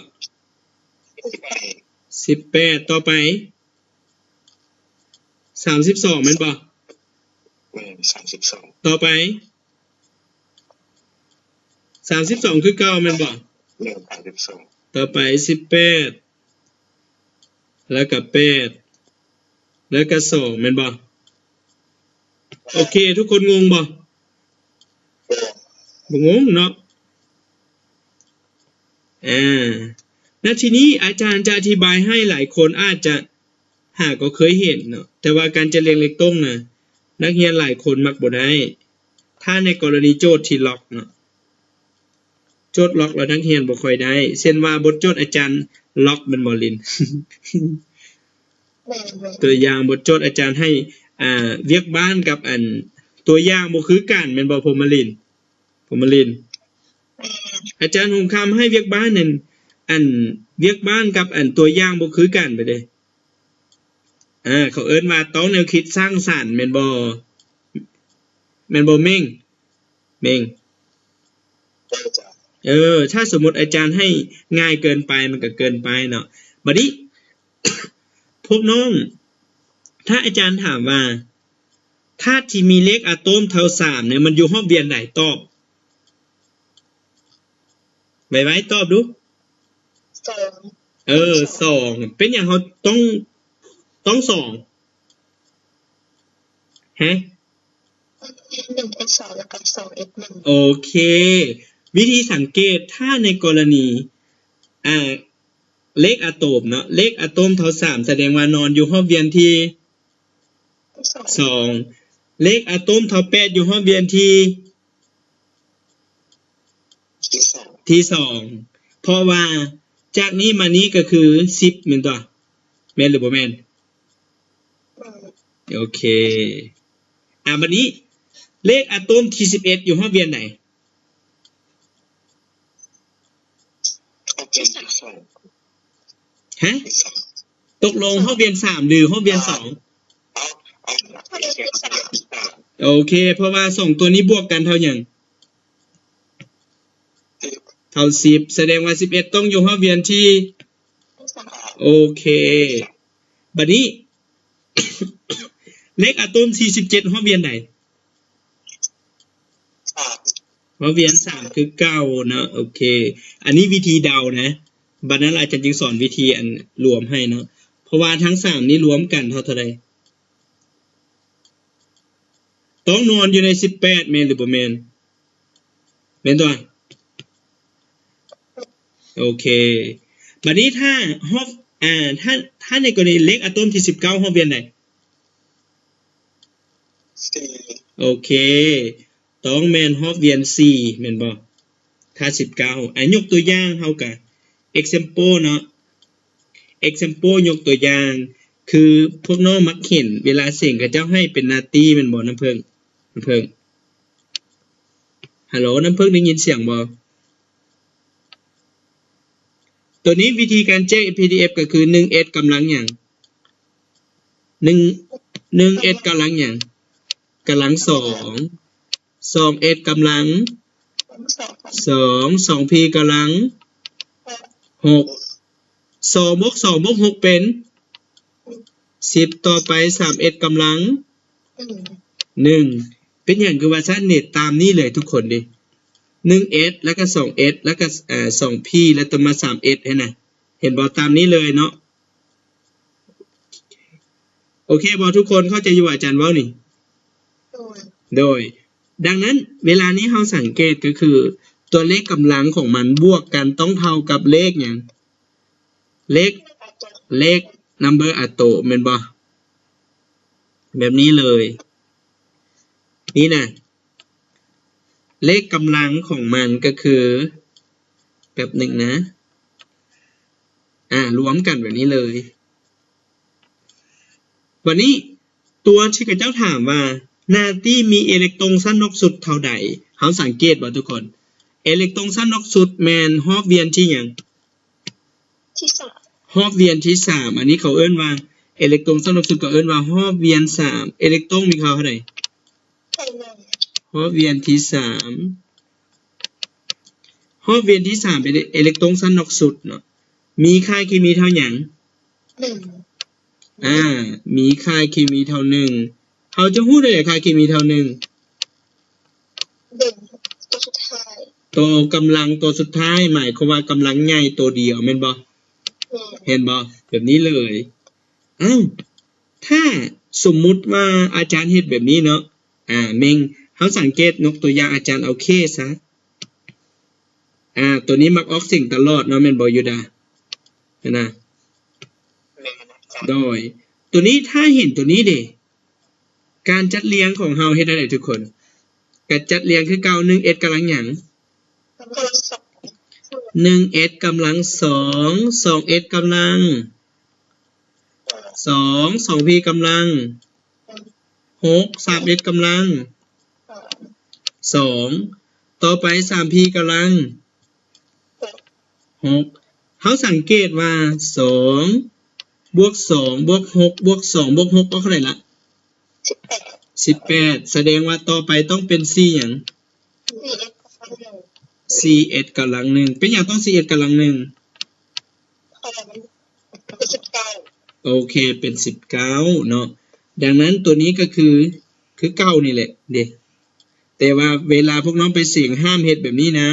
ສິບແປດ. ຕໍ່ໄປ ສາມສິບສອງແມ່ນບໍ່? ແມ່ນ ສາມສິບສອງ. ຕໍ່ໄປ ສາມສິບສອງຄືເກົ່າແມ່ນບໍ່? ແມ່ນ ສາມສິບສອງ. ຕໍ່ໄປ ສິບແປດ ແລ້ວກໍແປດ ແລ້ວກໍສອງແມ່ນບໍ່? ໂອເຄ ທຸກຄົນງົງບໍ່? ບໍ່ ບໍ່ງົງເນາະ. ອາ ແລ້ວທີນີ້ອາຈານຈະອະທິບາຍໃຫ້ ຫຼາຍຄົນອາດຈະຫາກໍເຄີຍເຫັນເນາະ ແຕ່ວ່າການຈັດລຽງເອເລັກໂຕນນະ ນັກຮຽນຫຼາຍຄົນມັກບໍ່ໄດ້ ຖ້າໃນກໍລະນີໂຈດທີ່ລັອກເນາະ. ໂຈດລັອກແລ້ວນັກຮຽນບໍ່ຄ່ອຍໄດ້ ເຊັ່ນວ່າບົດໂຈດອາຈານລັອກແມ່ນບໍ່ລິນ? ແມ່ນ. ຕົວຢ່າງບົດໂຈດອາຈານໃຫ້ ອ່າ ວຽກບ້ານກັບອັນ ຕົວຢ່າງບໍ່ຄືກັນແມ່ນບໍ່ ພົມມະລິນ? ພົມມະລິນ. ແມ່ນ. ອາຈານຫົງຄຳໃຫ້ວຽກບ້ານນັ້ນ ອັນ ວຽກບ້ານກັບອັນຕົວຢ່າງບໍ່ຄືກັນໄປເດ້. ເອີ ເຂົາເອີ້ນວ່າຕ້ອງແນວຄິດສ້າງສັນແມ່ນບໍ່? ແມ່ນບໍ່ເມັ້ງ? ເມັ້ງ. ເອີ ຖ້າສົມມຸດອາຈານໃຫ້ງ່າຍເກີນໄປ ມັນກໍເກີນໄປເນາະ. ບັດນີ້ ພວກນ້ອງ ຖ້າອາຈານຖາມວ່າ ທາດທີ່ມີເລກອາໂຕມເທົ່າສາມເນີ້ຍ ມັນຢູ່ຮອບວຽນໃດ? ຕອບ ໄວໆ ຕອບດູ. ສອງ. ເອີ ສອງ. ເປັນຫຍັງເຮົາຕ້ອງ ຕ້ອງສອງ? ຮະ? ໜຶ່ງ S ສອງ ແລ້ວກໍ ສອງ S ໜຶ່ງ. ໂອເຄ ວິທີສັງເກດ ຖ້າໃນກໍລະນີ ອ່າ ເລກອາໂຕມເນາະ ເລກອາໂຕມເທົ່າສາມ ສະແດງວ່ານອນຢູ່ຮອບວຽນທີ ສອງ. ສອງ ເລກອາໂຕມເທົ່າແປດ ຢູ່ຮອບວຽນທີ ທີສອງ ທີສອງ ເພາະວ່າຈາກນີ້ມານີ້ກໍຄືສິບແມ່ນຕົວະ? ແມ່ນຫຼືບໍ່ແມ່ນ? ແມ່ນ. ໂອເຄ ອ່າ ບັດນີ້ເລກອາໂຕມທີສິບເອັດ ຢູ່ຮອບວຽນໃດ? ຮະ? ຕົກລົງຮອບວຽນສາມ ຫຼື ຮອບວຽນສອງ? ໂອເຄ ເພາະວ່າສອງຕົວນີ້ບວກກັນເທົ່າຫຍັງ? ເທົ່າສິບ ສະແດງວ່າສິບເອັດຕ້ອງຢູ່ຮອບວຽນທີ ໂອເຄ ບັດນີ້ ເລກອາໂຕມທີສິບເຈັດ ຮອບວຽນໃດ? ສາມ. ຮອບວຽນສາມຄືເກົ່າເນາະ. ໂອເຄ ອັນນີ້ວິທີເດົານະ. ບັດນັ້ນອາຈານຈຶ່ງສອນວິທີອັນລວມໃຫ້ເນາະ. ເພາະວ່າທັງສາມນີ້ລວມກັນເທົ່າເທົ່າໃດ? ຕ້ອງນອນຢູ່ໃນສິບແປດ ແມ່ນຫຼືບໍ່ແມ່ນ? ແມ່ນຕົວະ? ໂອເຄ ບັດນີ້ຖ້າຮອບ ອ່າ ຖ້າ ຖ້າໃນກໍລະນີເລກອາໂຕມທີສິບເກົ້າ ຮອບວຽນໃດ? ສີ່ ໂອເຄ ຕ້ອງແມ່ນຮອບວຽນສີ່ ແມ່ນບໍ່? ຖ້າສິບເກົ້າ ອາ ຍົກຕົວຢ່າງ ເຮົາກະ example ເນາະ example ຍົກຕົວຢ່າງ ຄືພວກນ້ອງມັກເຫັນເວລາເສັງເຂົາເຈົ້າໃຫ້ເປັນໜ້າຕີ້ແມ່ນບໍ່ ນ້ຳເຜິ້ງ? ນ້ຳເຜິ້ງ ຮັລໂຫຼ ນ້ຳເຜິ້ງໄດ້ຍິນສຽງບໍ່? ໂຕນີ້ວິທີການແຈກ PDF ກໍຄື ໜຶ່ງ S ກຳລັງຫຍັງ? ໜຶ່ງ ໜຶ່ງ S ກຳລັງຫຍັງ? ກຳລັງສອງ ສອງ S ກຳລັງສອງ ສອງ P ກຳລັງຫົກ ສອງ ບວກ ສອງ ບວກ ຫົກ ເປັນສິບ ຕໍ່ໄປ ສາມ S ກຳລັງໜຶ່ງ ເປັນຫຍັງຄືວ່າຊັ້ນເດ? ຕາມນີ້ເລີຍທຸກຄົນເດ ໜຶ່ງ S ແລ້ວກໍ ສອງ S ແລ້ວກໍ ເອີ ສອງ P ແລ້ວຕໍ່ມາ ສາມ S ຫັ້ນນະ ເຫັນບໍ່? ຕາມນີ້ເລີຍເນາະ. ໂອເຄບໍ່ທຸກຄົນ? ເຂົ້າໃຈຢູ່ບໍ່ອາຈານເວົ້ານີ້? ໂດຍ ໂດຍ ດັ່ງນັ້ນເວລານີ້ເຮົາສັງເກດກໍຄື ຕົວເລກກຳລັງຂອງມັນບວກກັນຕ້ອງເທົ່າກັບເລກຫຍັງ? ເລກ ເລກ number ອາໂຕມ ແມ່ນບໍ່? ແບບນີ້ເລີຍ ນີ້ນະ ເລກກຳລັງຂອງມັນກໍຄື ແປັບໜຶ່ງນະ ອາ ລວມກັນແບບນີ້ເລີຍ. ບັດນີ້ ຕົວທີ່ເຂົາເຈົ້າຖາມວ່າ ໜ້າຕີ້ມີເອເລັກໂຕນຊັ້ນນອກສຸດເທົ່າໃດ? ເຮົາສັງເກດບໍ່ທຸກຄົນ? ເອເລັກໂຕນຊັ້ນນອກສຸດແມ່ນຮອບວຽນທີຫຍັງ? ທີສາມ ຮອບວຽນທີສາມ ອັນນີ້ເຂົາເອີ້ນວ່າ ເອເລັກໂຕນຊັ້ນນອກສຸດເຂົາເອີ້ນວ່າຮອບວຽນສາມ ເອເລັກໂຕນມີຄ່າເທົ່າໃດ? ຮອບວຽນທີສາມ ຮອບວຽນທີສາມເປັນເອເລັກໂຕນຊັ້ນນອກສຸດເນາະ ມີຄ່າເຄມີເທົ່າຫຍັງ? ໜຶ່ງ ອາ ມີຄ່າເຄມີເທົ່າໜຶ່ງ ເຮົາຈະຮູ້ໄດ້ໃດຄ່າເຄມີເທົ່າໜຶ່ງ? ຕົວສຸດທ້າຍ ຕົວກຳລັງຕົວສຸດທ້າຍ ໝາຍຄວາມວ່າກຳລັງໃຫຍ່ຕົວດຽວແມ່ນບໍ່? ແມ່ນ ເຫັນບໍ່? ແບບນີ້ເລີຍ. ອ້າວ ຖ້າສົມມຸດວ່າອາຈານເຮັດແບບນີ້ເນາະ ອາ ເມັງ ເຮົາສັງເກດຍົກຕົວຢ່າງອາຈານເອົາ K ຊະ ອາ ຕົວນີ້ມັກອອກສຽງຕະຫຼອດເນາະ ແມ່ນບໍ່ ຢູດາ? ຫັ້ນນະ ແມ່ນ ໂດຍ ຕົວນີ້ ຖ້າເຫັນຕົວນີ້ເດ ການຈັດລຽງຂອງເຮົາເຮັດແນວໃດທຸກຄົນ? ກະຈັດລຽງຄືເກົ່າ ໜຶ່ງ S ກຳລັງຫຍັງ? ກຳລັງສອງ ໜຶ່ງ S ກຳລັງສອງ ສອງ S ກຳລັງສອງ ສອງ P ກຳລັງຫົກ ສາມ S ກຳລັງສອງ ຕໍ່ໄປ ສາມ P ກຳລັງຫົກ ເຮົາສັງເກດວ່າ ສອງ ບວກ ສອງ ບວກ ຫົກ ບວກ ສອງ ບວກ ຫົກ ອອກເທົ່າໃດລະ? ສິບແປດ ສິບແປດ ສະແດງວ່າຕໍ່ໄປຕ້ອງເປັນສີ່ຫຍັງ? ສີ່ S ກຳລັງໜຶ່ງ ສີ່ S ກຳລັງໜຶ່ງ ເປັນຫຍັງຕ້ອງສີ່ S ກຳລັງໜຶ່ງ? ເພາະວ່າມັນເປັນສິບເກົ້າ ໂອເຄ ເປັນສິບເກົ້າເນາະ ດັ່ງນັ້ນຕົວນີ້ກໍຄື ຄືເກົ່ານີ້ແຫຼະເດ ແຕ່ວ່າເວລາພວກນ້ອງໄປເສັງ ຫ້າມເຮັດແບບນີ້ນະ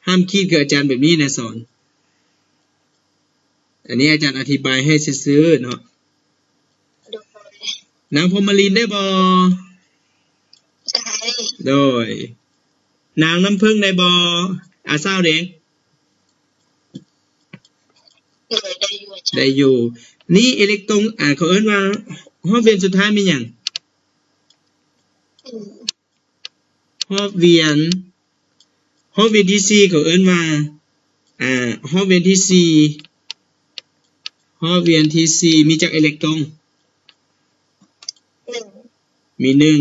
ຫ້າມຂີດຄືອາຈານແບບນີ້ນະ ສອນ ອັນນີ້ອາຈານອະທິບາຍໃຫ້ຊື່ໆເນາະ. ໂດຍ ນາງພົມມະລິນໄດ້ບໍ່? ໄດ້ ໂດຍ ນາງນ້ຳເຜິ້ງໄດ້ບໍ່? ອາ ສາວເດ? ໂດຍ ໄດ້ຢູ່ ໄດ້ຢູ່ ນີ້ເອເລັກໂຕນ ອາ ເຂົາເອີ້ນວ່າຮອບວຽນສຸດທ້າຍແມ່ນຫຍັງ? ຮອບວຽນ ຮອບວຽນທີສີ່ ເຂົາເອີ້ນວ່າ ອາ ຮອບວຽນທີສີ່ ຮອບວຽນທີສີ່ ມີຈັກເອເລັກໂຕນ? ໜຶ່ງ ມີໜຶ່ງ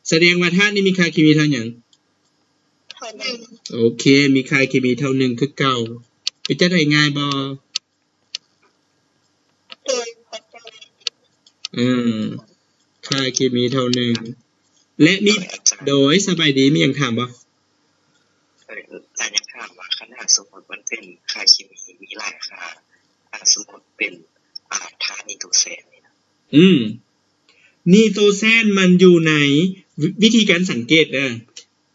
ສະແດງວ່າທາດນີ້ມີຄ່າເຄມີເທົ່າຫຍັງ? ເທົ່າໜຶ່ງ ໂອເຄ ມີຄ່າເຄມີເທົ່າໜຶ່ງຄືເກົ່າ ເປັນຈັ່ງໃດ ງ່າຍບໍ່? ໂດຍ ເອີ ຄ່າເຄມີເທົ່າໜຶ່ງ ແລະມີ ໂດຍ ສະບາຍດີ ມີຫຍັງຖາມບໍ່? ເອີ ອາ ຢາກຖາມວ່າ ຄັນຫາກສົມມຸດມັນເປັນຄ່າເຄມີມີຫຼາຍຄ່າ ອາ ສົມມຸດເປັນ ອາ ທາດນິໂຕແຊນນີ້ນະ ອືມ ນິໂຕແຊນມັນຢູ່ໃນ ວິ ວິທີການສັງເກດເດີ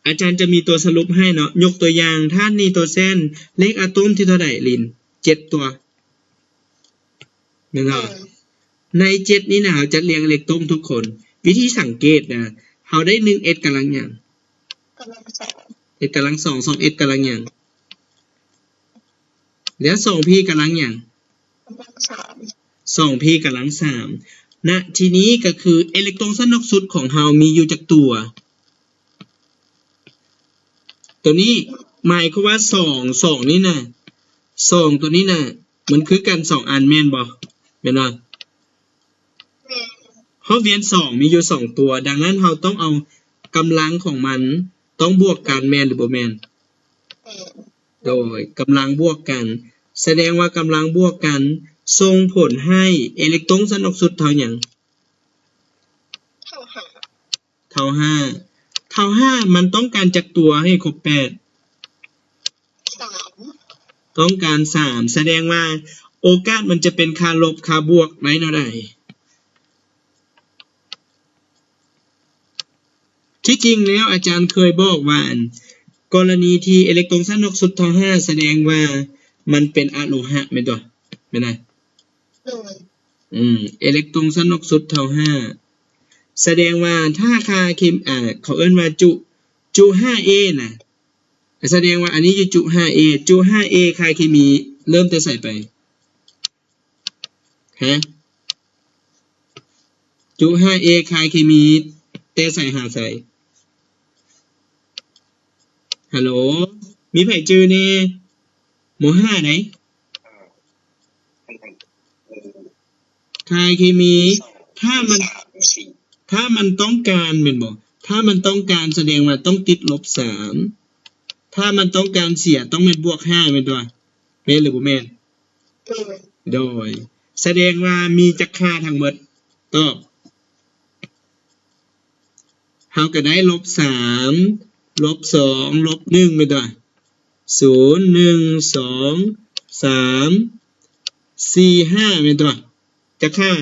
ອາຈານຈະມີຕົວສະຫຼຸບໃຫ້ເນາະ. ຍົກຕົວຢ່າງ ທາດນີ້ຕົວແຊນ ເລກອາໂຕມທີ່ເທົ່າໃດ ລິນ? ເຈັດຕົວ ແມ່ນບໍ່? ເອີ ໃນເຈັດນີ້ນະ ເຮົາຈັດລຽງເອເລັກໂຕນທຸກຄົນ. ວິທີສັງເກດນະ ເຮົາໄດ້ ໜຶ່ງເອັກກຳລັງຫຍັງ? ກຳລັງສອງ ເອັກກຳລັງສອງ ສອງເອັກກຳລັງຫຍັງ? ແລ້ວ ສອງພີກຳລັງຫຍັງ? ກຳລັງສາມ ສອງພີກຳລັງສາມ. ນະ ທີນີ້ກໍຄືເອເລັກໂຕນຊັ້ນນອກສຸດຂອງເຮົາມີຢູ່ຈັກຕົວ? ຕົວນີ້ໝາຍຄວາມວ່າ ສອງ ສອງນີ້ນະ ສອງຕົວນີ້ນະ ມັນຄືກັນສອງອັນແມ່ນບໍ່? ແມ່ນບໍ່? ແມ່ນ. ຮອບວຽນສອງມີຢູ່ສອງຕົວ, ດັ່ງນັ້ນເຮົາຕ້ອງເອົາກຳລັງຂອງມັນຕ້ອງບວກກັນ ແມ່ນຫຼືບໍ່ແມ່ນ? ແມ່ນ. ໂດຍ ກຳລັງບວກກັນ ສະແດງວ່າກຳລັງບວກກັນສົ່ງຜົນໃຫ້ເອເລັກໂຕນຊັ້ນນອກສຸດເທົ່າຫຍັງ? ເທົ່າຫ້າ ເທົ່າຫ້າ ເທົ່າຫ້າ ມັນຕ້ອງການຈັກຕົວໃຫ້ຄົບແປດ? ສາມ ຕ້ອງການສາມ ສະແດງວ່າໂອກາດມັນຈະເປັນຄ່າລົບຄ່າບວກໄດ້ແນວໃດ? ທີ່ຈິງແລ້ວອາຈານເຄີຍບອກວ່າ ອັນ ກໍລະນີທີ່ເອເລັກໂຕນຊັ້ນນອກສຸດເທົ່າຫ້າ ສະແດງວ່າມັນເປັນອະໂລຫະ ແມ່ນຕົວະ? ແມ່ນນະ? ໂດຍ. ອືມ ເອເລັກໂຕນຊັ້ນນອກສຸດເທົ່າຫ້າ ສະແດງວ່າຖ້າຄ່າເຄ ອ່າ ເຂົາເອີ້ນວ່າຈຸ ຈຸຫ້າເອນະ ສະແດງວ່າອັນນີ້ຢູ່ຈຸຫ້າເອ ຈຸຫ້າເອ ຄ່າເຄມີເລີ່ມແຕ່ໃສໄປ? ຮະ? ຈຸຫ້າເອ ຄ່າເຄມີແຕ່ໃສຫາໃສ? ຮັລໂຫຼ ມີໃຜຈື່ແດ່? ມໍຫ້າໃດ. ຄ່າເຄມີ ຖ້າມັນ ຖ້າມັນຕ້ອງການແມ່ນບໍ່? ຖ້າມັນຕ້ອງການສະແດງວ່າຕ້ອງຕິດລົບສາມ ຖ້າມັນຕ້ອງການເສຍຕ້ອງແມ່ນບວກຫ້າແມ່ນຕົວະ? ແມ່ນຫຼືບໍ່ແມ່ນ? ໂດຍ. ໂດຍ. ສະແດງວ່າມີຈັກຄ່າທັງໝົດ? ຕອບ. ເຮົາກໍໄດ້ລົບສາມ ລົບສອງ ລົບໜຶ່ງແມ່ນຕົວະ? ສູນ ໜຶ່ງ ສອງ ສາມ ສີ່ ຫ້າ ແມ່ນຕົວະ? ຈັກຄ່າ?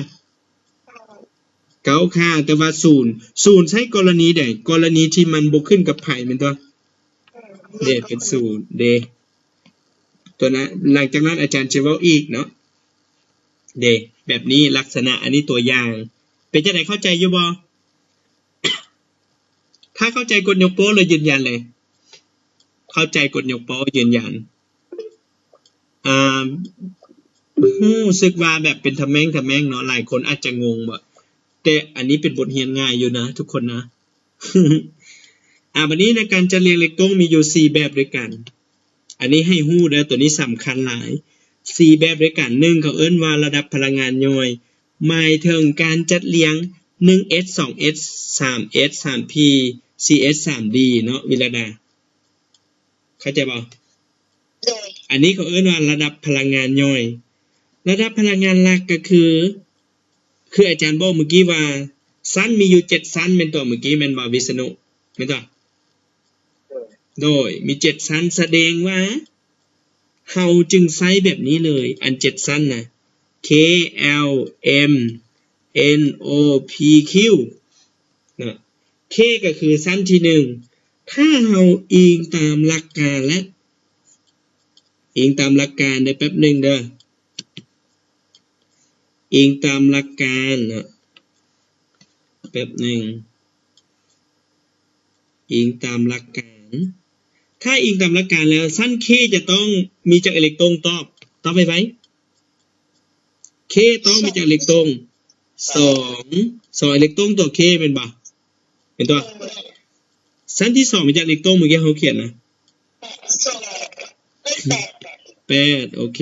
ເກົ້າ ເກົ້າຄ່າ ແຕ່ວ່າສູນ ສູນໃຊ້ກໍລະນີໃດ? ກໍລະນີທີ່ມັນບໍ່ຂຶ້ນກັບໃຜແມ່ນຕົວະ? ເດ້ ເປັນສູນເດ້ ຕົວນັ້ນ. ຫຼັງຈາກນັ້ນອາຈານຈະເວົ້າອີກເນາະ ເດ້ ແບບນີ້ ລັກສະນະອັນນີ້ຕົວຢ່າງ. ເປັນຈັ່ງໃດ ເຂົ້າໃຈຢູ່ບໍ່? ຖ້າເຂົ້າໃຈກົດຍົກໂປ້ເລີຍ ຢືນຢັນເລີຍ. ເຂົ້າໃຈກົດຍົກໂປ້ ຢືນຢັນ. ອ່າ ຮູ້ສຶກວ່າແບບເປັນທະແມ່ງທະແມ່ງເນາະ ຫຼາຍຄົນອາດຈະງົງເບາະ ແຕ່ອັນນີ້ເປັນບົດຮຽນງ່າຍຢູ່ນະທຸກຄົນນະ. ອ່າ ບັດນີ້ໃນການຈັດລຽງເອເລັກໂຕນມີຢູ່ສີ່ແບບດ້ວຍກັນ. ອັນນີ້ໃຫ້ຮູ້ເດີ ຕົວນີ້ສຳຄັນຫຼາຍ. ສີ່ແບບດ້ວຍກັນ. ໜຶ່ງ ເຂົາເອີ້ນວ່າລະດັບພະລັງງານຍ່ອຍ ໝາຍເຖິງການຈັດລຽງ ໜຶ່ງເອັດ ສອງເອັດ ສາມເອັດ ສາມພີ ສີ່ເອັດ ສາມດີ ເນາະ ວິລະດາ. ເຂົ້າໃຈບໍ່? ໂດຍ. ອັນນີ້ເຂົາເອີ້ນວ່າລະດັບພະລັງງານຍ່ອຍ. ລະດັບພະລັງງານຫຼັກກໍຄື ຄືອາຈານບອກມື້ກີ້ວ່າ ຊັ້ນມີຢູ່ເຈັດຊັ້ນແມ່ນຕົວະ? ມື້ກີ້ແມ່ນບໍ່ ວິສະນຸ? ແມ່ນຕົວະ? ໂດຍ. ໂດຍ ມີເຈັດຊັ້ນ ສະແດງວ່າ ເຮົາຈຶ່ງໃຊ້ແບບນີ້ເລີຍ ອັນເຈັດຊັ້ນນະ K L M N O P Q ເນາະ. K ກໍຄືຊັ້ນທີໜຶ່ງ ຖ້າເຮົາອີງຕາມຫຼັກການແລະ ອີງຕາມຫຼັກການເດີ ແປັບໜຶ່ງເດີ ອີງຕາມຫຼັກການເນາະ ແປັບໜຶ່ງ ອີງຕາມຫຼັກການ. ຖ້າອີງຕາມຫຼັກການແລ້ວ ຊັ້ນ K ຈະຕ້ອງມີຈັກເອເລັກໂຕນ? ຕອບ ຕອບໄວໆ. K ຕ້ອງມີຈັກເອເລັກໂຕນ? ສອງ ສອງເອເລັກໂຕນຕໍ່ K ແມ່ນບໍ່? ເຫັນຕົວະ? ຊັ້ນທີສອງມີຈັກເອເລັກໂຕນ? ມື້ກີ້ເຮົາຂຽນນະ ສອງ ເອີຍ ແປດ ແປດ ໂອເຄ.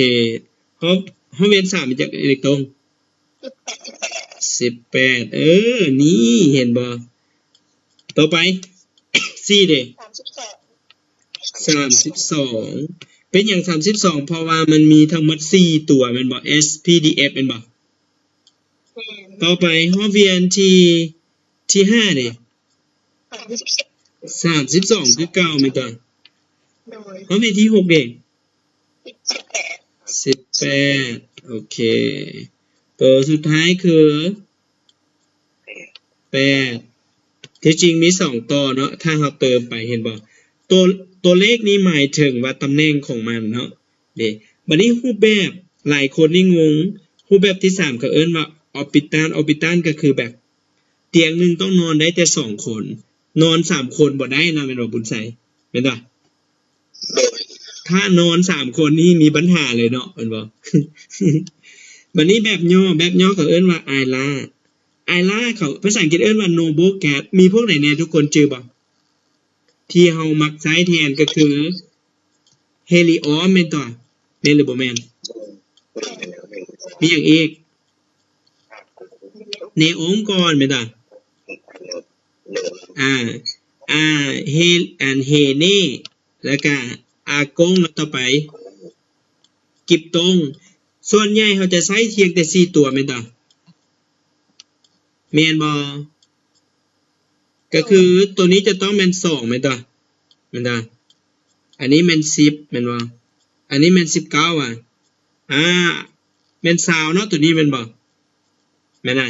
ຮອບ ຮອບວຽນສາມມີຈັກເອເລັກໂຕນ? ສິບແປດ ສິບແປດ ເອີ ນີ້ເຫັນບໍ່? ຕໍ່ໄປ ສີ່ເດ? ສາມສິບສອງ ສາມສິບສອງ ເປັນຫຍັງສາມສິບສອງ? ເພາະວ່າມັນມີທັງໝົດສີ່ຕົວແມ່ນບໍ່? S P D F ແມ່ນບໍ່? ແມ່ນ. ຕໍ່ໄປ ຮອບວຽນທີ ທີຫ້າເດ? ສາມສິບສອງ ສາມສິບສອງຄືເກົ່າແມ່ນບໍ່? ໂດຍ. ຮອບວຽນທີຫົກເດ? ສິບແປດ ສິບແປດ ໂອເຄ. ຕົວສຸດທ້າຍຄື ແປດ ແປດ ທີ່ຈິງມີສອງຕໍ່ເນາະ ຖ້າເຮົາເຕີມໄປ ເຫັນບໍ່? ຕົວ ຕົວເລກນີ້ໝາຍເຖິງວ່າຕຳແໜ່ງຂອງມັນເນາະ ເດ້. ບັດນີ້ຮູບແບບ ຫຼາຍຄົນນີ້ງົງ ຮູບແບບທີສາມເຂົາເອີ້ນວ່າ orbital orbital ກໍຄືແບບ ຕຽງໜຶ່ງຕ້ອງນອນໄດ້ແຕ່ສອງຄົນ ນອນສາມຄົນບໍ່ໄດ້ນະ ແມ່ນບໍ່ບຸນໄຊ? ແມ່ນບໍ່? ໂດຍ ຖ້ານອນສາມຄົນນີ້ມີບັນຫາເລີຍເນາະ ແມ່ນບໍ່? ບັດນີ້ແບບຫຍໍ້ ແບບຫຍໍ້ເຂົາເອີ້ນວ່າ Isla Isla ເຂົາ ພາສາອັງກິດເອີ້ນວ່າ Noble Gas ມີພວກໃດແດ່ ທຸກຄົນຈື່ບໍ່? ທີ່ເຮົາມັກໃຊ້ແທນກໍຄື Helium ແມ່ນຕົວະ ແມ່ນຫຼືບໍ່ແມ່ນ? ມີຫຍັງອີກ? Neon ກ່ອນແມ່ນຕົວະ? ອ່າ ອ່າ ເຮ ອັນ Hene ແລ້ວກະ Argon ແລ້ວຕໍ່ໄປ Krypton. ສ່ວນໃຫຍ່ເຮົາຈະໃຊ້ພຽງແຕ່ສີ່ຕົວແມ່ນຕົວະ? ແມ່ນບໍ່? ກໍຄືຕົວນີ້ຈະຕ້ອງແມ່ນສອງແມ່ນຕົວະ? ແມ່ນຕົວະ? ອັນນີ້ແມ່ນສິບແມ່ນບໍ່? ອັນນີ້ແມ່ນສິບເກົ້າຫວາ? ອ່າ ແມ່ນຊາວເນາະ ຕົວນີ້ແມ່ນບໍ່? ແມ່ນນະ?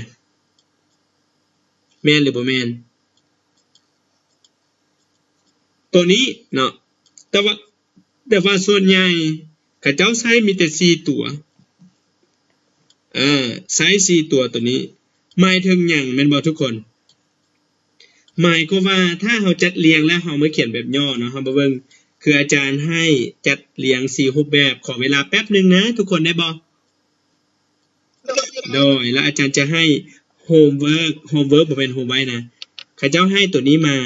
ແມ່ນຫຼືບໍ່ແມ່ນ? ຕົວນີ້ເນາະ ແຕ່ວ່າ ແຕ່ວ່າສ່ວນໃຫຍ່ເຂົາເຈົ້າໃຊ້ມີແຕ່ສີ່ຕົວ ເອີ ໃຊ້ສີ່ຕົວຕົວນີ້ ໝາຍເຖິງຫຍັງແມ່ນບໍ່ທຸກຄົນ? ໝາຍຄວາມວ່າຖ້າເຮົາຈັດລຽງແລ້ວ ເຮົາມາຂຽນແບບຫຍໍ້ເນາະ ເຮົາມາເບິ່ງ ຄືອາຈານໃຫ້ຈັດລຽງສີ່ຮູບແບບ. ຂໍເວລາແປັບໜຶ່ງນະທຸກຄົນ ໄດ້ບໍ່? ໂດຍ ແລ້ວອາຈານຈະໃຫ້ homework homework ບໍ່ແມ່ນ homework ນະ ເຂົາເຈົ້າໃຫ້ຕົວນີ້ມາ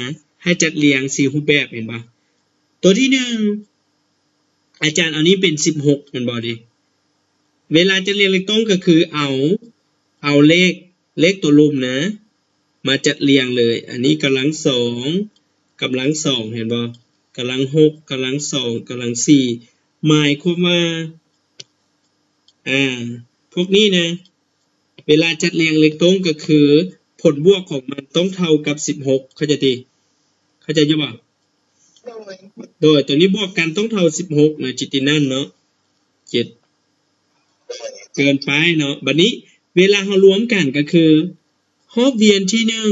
ໃຫ້ຈັດລຽງສີ່ຮູບແບບ ເຫັນບໍ່? ຕົວທີໜຶ່ງ ອາຈານເອົານີ້ເປັນສິບຫົກແມ່ນບໍ່ເດ? ເວລາຈັດລຽງເລກຕົງກໍຄືເອົາ ເອົາເລກ ເລກຕົວລຸ່ມນະ ມາຈັດລຽງເລີຍ ອັນນີ້ກຳລັງສອງ ກຳລັງສອງ ເຫັນບໍ່? ກຳລັງຫົກ ກຳລັງສອງ ກຳລັງສີ່ ໝາຍຄວາມວ່າ ອ່າ ພວກນີ້ນະ ເວລາຈັດລຽງເລກຕົງກໍຄື ຜົນບວກຂອງມັນຕ້ອງເທົ່າກັບສິບຫົກ ເຂົ້າໃຈຕິ? ເຂົ້າໃຈຢູ່ບໍ່? ໂດຍ ໂດຍ ຕົວນີ້ບວກກັນຕ້ອງເທົ່າສິບຫົກນະ ຈິດຕິນັນເນາະ ເຈັດ ເກີນໄປເນາະ. ບັດນີ້ເວລາເຮົາລວມກັນກໍຄື ຮອບວຽນທີໜຶ່ງ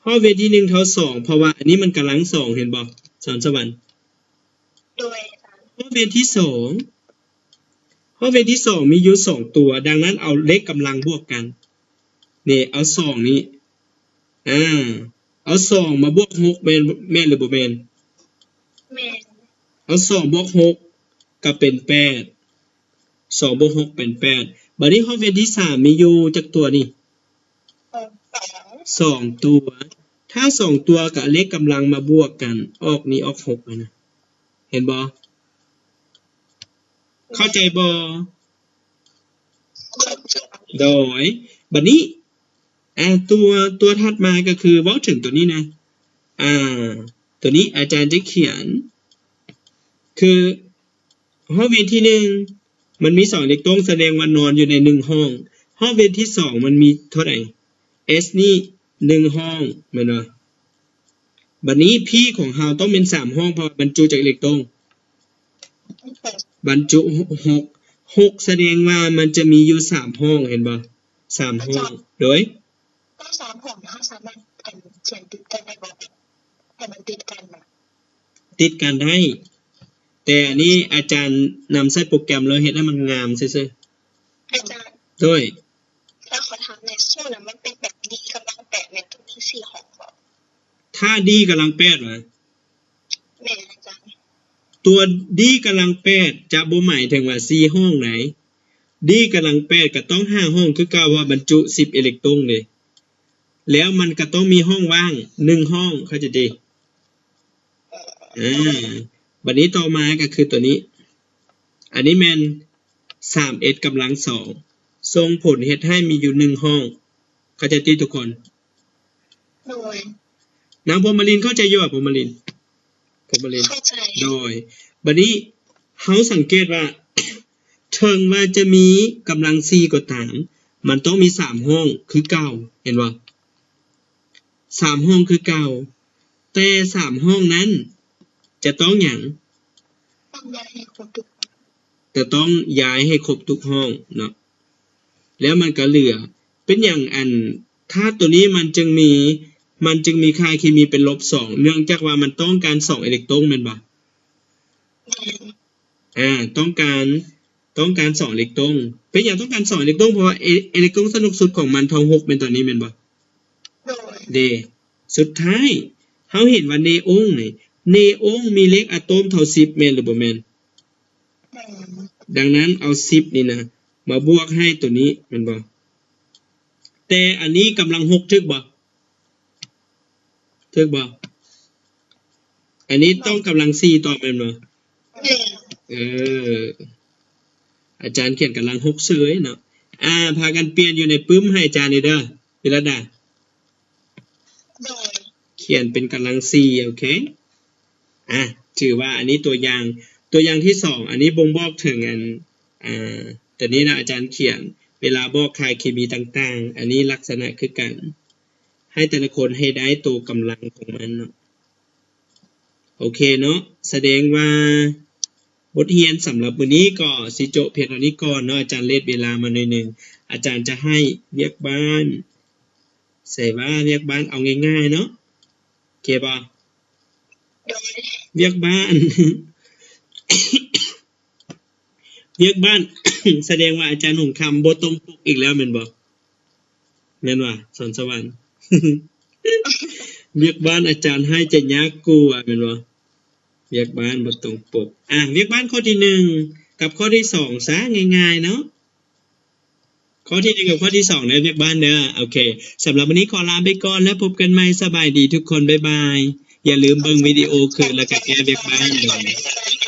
ຮອບວຽນທີໜຶ່ງເທົ່າສອງ ເພາະວ່າອັນນີ້ມັນກຳລັງສອງ ເຫັນບໍ່ ສອນສະຫວັນ? ໂດຍ ຮອບວຽນທີສອງ ຮອບວຽນທີສອງມີຢູ່ສອງຕົວ ດັ່ງນັ້ນເອົາເລກກຳລັງບວກກັນ ນີ້ ເອົາສອງນີ້ ອ່າ ເອົາສອງມາບວກຫົກ ແມ່ນ ແມ່ນຫຼືບໍ່ແມ່ນ? ແມ່ນ ເອົາສອງບວກຫົກກໍເປັນແປດ ສອງບວກຫົກເປັນແປດ. ບັດນີ້ຮອບວຽນທີສາມມີຢູ່ຈັກຕົວນີ້? ສອງ ສອງຕົວ. ຖ້າສອງຕົວກໍເອົາເລກກຳລັງມາບວກກັນ ອອກນີ້ອອກຫົກຫັ້ນນະ ເຫັນບໍ່? ເຂົ້າໃຈບໍ່? ໂດຍ ບັດນີ້ ອ່າ ຕົວ ຕົວຖັດມາກໍຄືເວົ້າເຖິງຕົວນີ້ນະ ອ່າ ຕົວນີ້ອາຈານຈະຂຽນ ຄືຮອບວຽນທີໜຶ່ງ ມັນມີສອງເລກຕົງ ສະແດງວ່ານອນຢູ່ໃນໜຶ່ງຫ້ອງ. ຮອບວຽນທີສອງມັນມີເທົ່າໃດ? S ນີ້ໜຶ່ງຫ້ອງ ແມ່ນບໍ່? ບັດນີ້ P ຂອງເຮົາຕ້ອງເປັນສາມຫ້ອງ ເພາະວ່າບັນຈຸຈັກເລກຕົງ? ບັນຈຸຫົກ ຫົກ ສະແດງວ່າມັນຈະມີຢູ່ສາມຫ້ອງ ເຫັນບໍ່? ສາມຫ້ອງ ໂດຍ ກໍສາມຫ້ອງ ເຮົາສາມາດ ອັນ ຂຽນຕິດກັນໄດ້ບໍ່? ໃຫ້ມັນຕິດກັນນະ ຕິດກັນໄດ້ ແຕ່ອັນນີ້ອາຈານນຳໃຊ້ໂປຣແກຣມແລ້ວເຮັດໃຫ້ມັນງາມຊື່ໆ. ອາຈານ ໂດຍ ແລ້ວຂໍຖາມແດ່ ສົມມຸດວ່າມັນເປັນແບບ D ກຳລັງແປດ ແມ່ນຕ້ອງມີສີ່ຫ້ອງບໍ່? ຖ້າ D ກຳລັງແປດຫວາ? ແມ່ນອາຈານ ຕົວ D ກຳລັງແປດຈະບໍ່ໝາຍເຖິງວ່າສີ່ຫ້ອງໃດ. D ກຳລັງແປດກໍຕ້ອງຫ້າຫ້ອງຄືເກົ່າ ເພາະວ່າບັນຈຸສິບເອເລັກຕຣົງເດ້ ແລ້ວມັນກໍຕ້ອງມີຫ້ອງວ່າງໜຶ່ງຫ້ອງ ເຂົ້າໃຈຕິ? ເອີ ອ່າ ບັດນີ້ຕໍ່ມາກໍຄືຕົວນີ້ ອັນນີ້ແມ່ນ ສາມ S ກຳລັງສອງ ສົ່ງຜົນເຮັດໃຫ້ມີຢູ່ໜຶ່ງຫ້ອງ ເຂົ້າໃຈຕິທຸກຄົນ? ໂດຍ ນາງພົມມະລິນເຂົ້າໃຈຢູ່ບໍ່? ພົມມະລິນ ພົມມະລິນ ເຂົ້າໃຈ ໂດຍ ບັດນີ້ເຮົາສັງເກດວ່າ ເຖິງວ່າຈະມີກຳລັງສີ່ກໍຕາມ ມັນຕ້ອງມີສາມຫ້ອງຄືເກົ່າ ເຫັນບໍ່? ສາມຫ້ອງຄືເກົ່າ ແຕ່ສາມຫ້ອງນັ້ນຈະຕ້ອງຫຍັງ? ຕ້ອງຍ້າຍໃຫ້ຄົບທຸກ ຈະຕ້ອງຍ້າຍໃຫ້ຄົບທຸກຫ້ອງເນາະ ແລ້ວມັນກໍເຫຼືອ ເປັນຫຍັງອັນທາດຕົວນີ້ມັນຈຶ່ງມີ ມັນຈຶ່ງມີຄ່າເຄມີເປັນລົບສອງ ເນື່ອງຈາກວ່າມັນຕ້ອງການສອງເອເລັກໂຕນແມ່ນບໍ່? ແມ່ນ ອ່າ ຕ້ອງການ ຕ້ອງການສອງເອເລັກໂຕນ. ເປັນຫຍັງຕ້ອງການສອງເອເລັກໂຕນ? ເພາະວ່າເອ ເອເລັກໂຕນຊັ້ນສູງສຸດຂອງມັນເທົ່າຫົກແມ່ນຕົວນີ້ແມ່ນບໍ່? ໂດຍ ເດ ສຸດທ້າຍເຮົາເຫັນວ່າເນໂອນນີ້ ເນໂອນມີເລກອາໂຕມເທົ່າສິບແມ່ນຫຼືບໍ່ແມ່ນ? ແມ່ນ ດັ່ງນັ້ນເອົາສິບນີ້ນະມາບວກໃຫ້ຕົວນີ້ແມ່ນບໍ່? ແຕ່ອັນນີ້ກຳລັງຫົກຖືກບໍ່? ຖືກບໍ່? ອັນນີ້ຕ້ອງກຳລັງສີ່ຕອບແມ່ນບໍ່? ແມ່ນ ເອີ ອາຈານຂຽນກຳລັງຫົກເສີຍເນາະ. ອ່າ ພາກັນປ່ຽນຢູ່ໃນປຶ້ມໃຫ້ອາຈານເດີ ວິລະດາ. ໂດຍ ຂຽນເປັນກຳລັງສີ່ ໂອເຄ. ອ່ະ ຖືວ່າອັນນີ້ຕົວຢ່າງ ຕົວຢ່າງທີສອງ ອັນນີ້ບົ່ງບອກເຖິງອັນ ອ່າ ຕົວນີ້ນະ ອາຈານຂຽນເວລາບອກຄ່າເຄມີຕ່າງໆ ອັນນີ້ລັກສະນະຄືກັນ ໃຫ້ແຕ່ລະຄົນໃຫ້ໄດ້ໂຕກຳລັງຂອງມັນເນາະ. ໂອເຄເນາະ ສະແດງວ່າບົດຮຽນສຳລັບມື້ນີ້ກໍຊິຈົບພຽງເທົ່ານີ້ກ່ອນເນາະ. ອາຈານເລດເວລາມາໜ້ອຍໜຶ່ງ ອາຈານຈະໃຫ້ວຽກບ້ານ ໃສ່ວ່າວຽກບ້ານເອົາງ່າຍໆເນາະ ໂອເຄບໍ່? ໂດຍ ວຽກບ້ານ ວຽກບ້ານ ສະແດງວ່າອາຈານຫົງຄຳບໍ່ຕົງປົກອີກແລ້ວແມ່ນບໍ່? ແມ່ນວ່າ ສອນສະຫວັນ ວຽກບ້ານອາຈານໃຫ້ຈະຍາກກວ່າແມ່ນບໍ່? ວຽກບ້ານບໍ່ຕົງປົກ. ອ່ະ ວຽກບ້ານຂໍ້ທີໜຶ່ງກັບຂໍ້ທີສອງຊະ ງ່າຍໆເນາະ. ຂໍ້ທີໜຶ່ງກັບຂໍ້ທີສອງເດີ ວຽກບ້ານເດີ. ໂອເຄ ສຳລັບມື້ນີ້ຂໍລາໄປກ່ອນ ແລ້ວພົບກັນໃໝ່. ສະບາຍດີທຸກຄົນ ບາຍບາຍ. ຢ່າລືມເບິ່ງວິດີໂອຄືນ ແລ້ວກໍແກ້ວຽກບ້ານເດີ.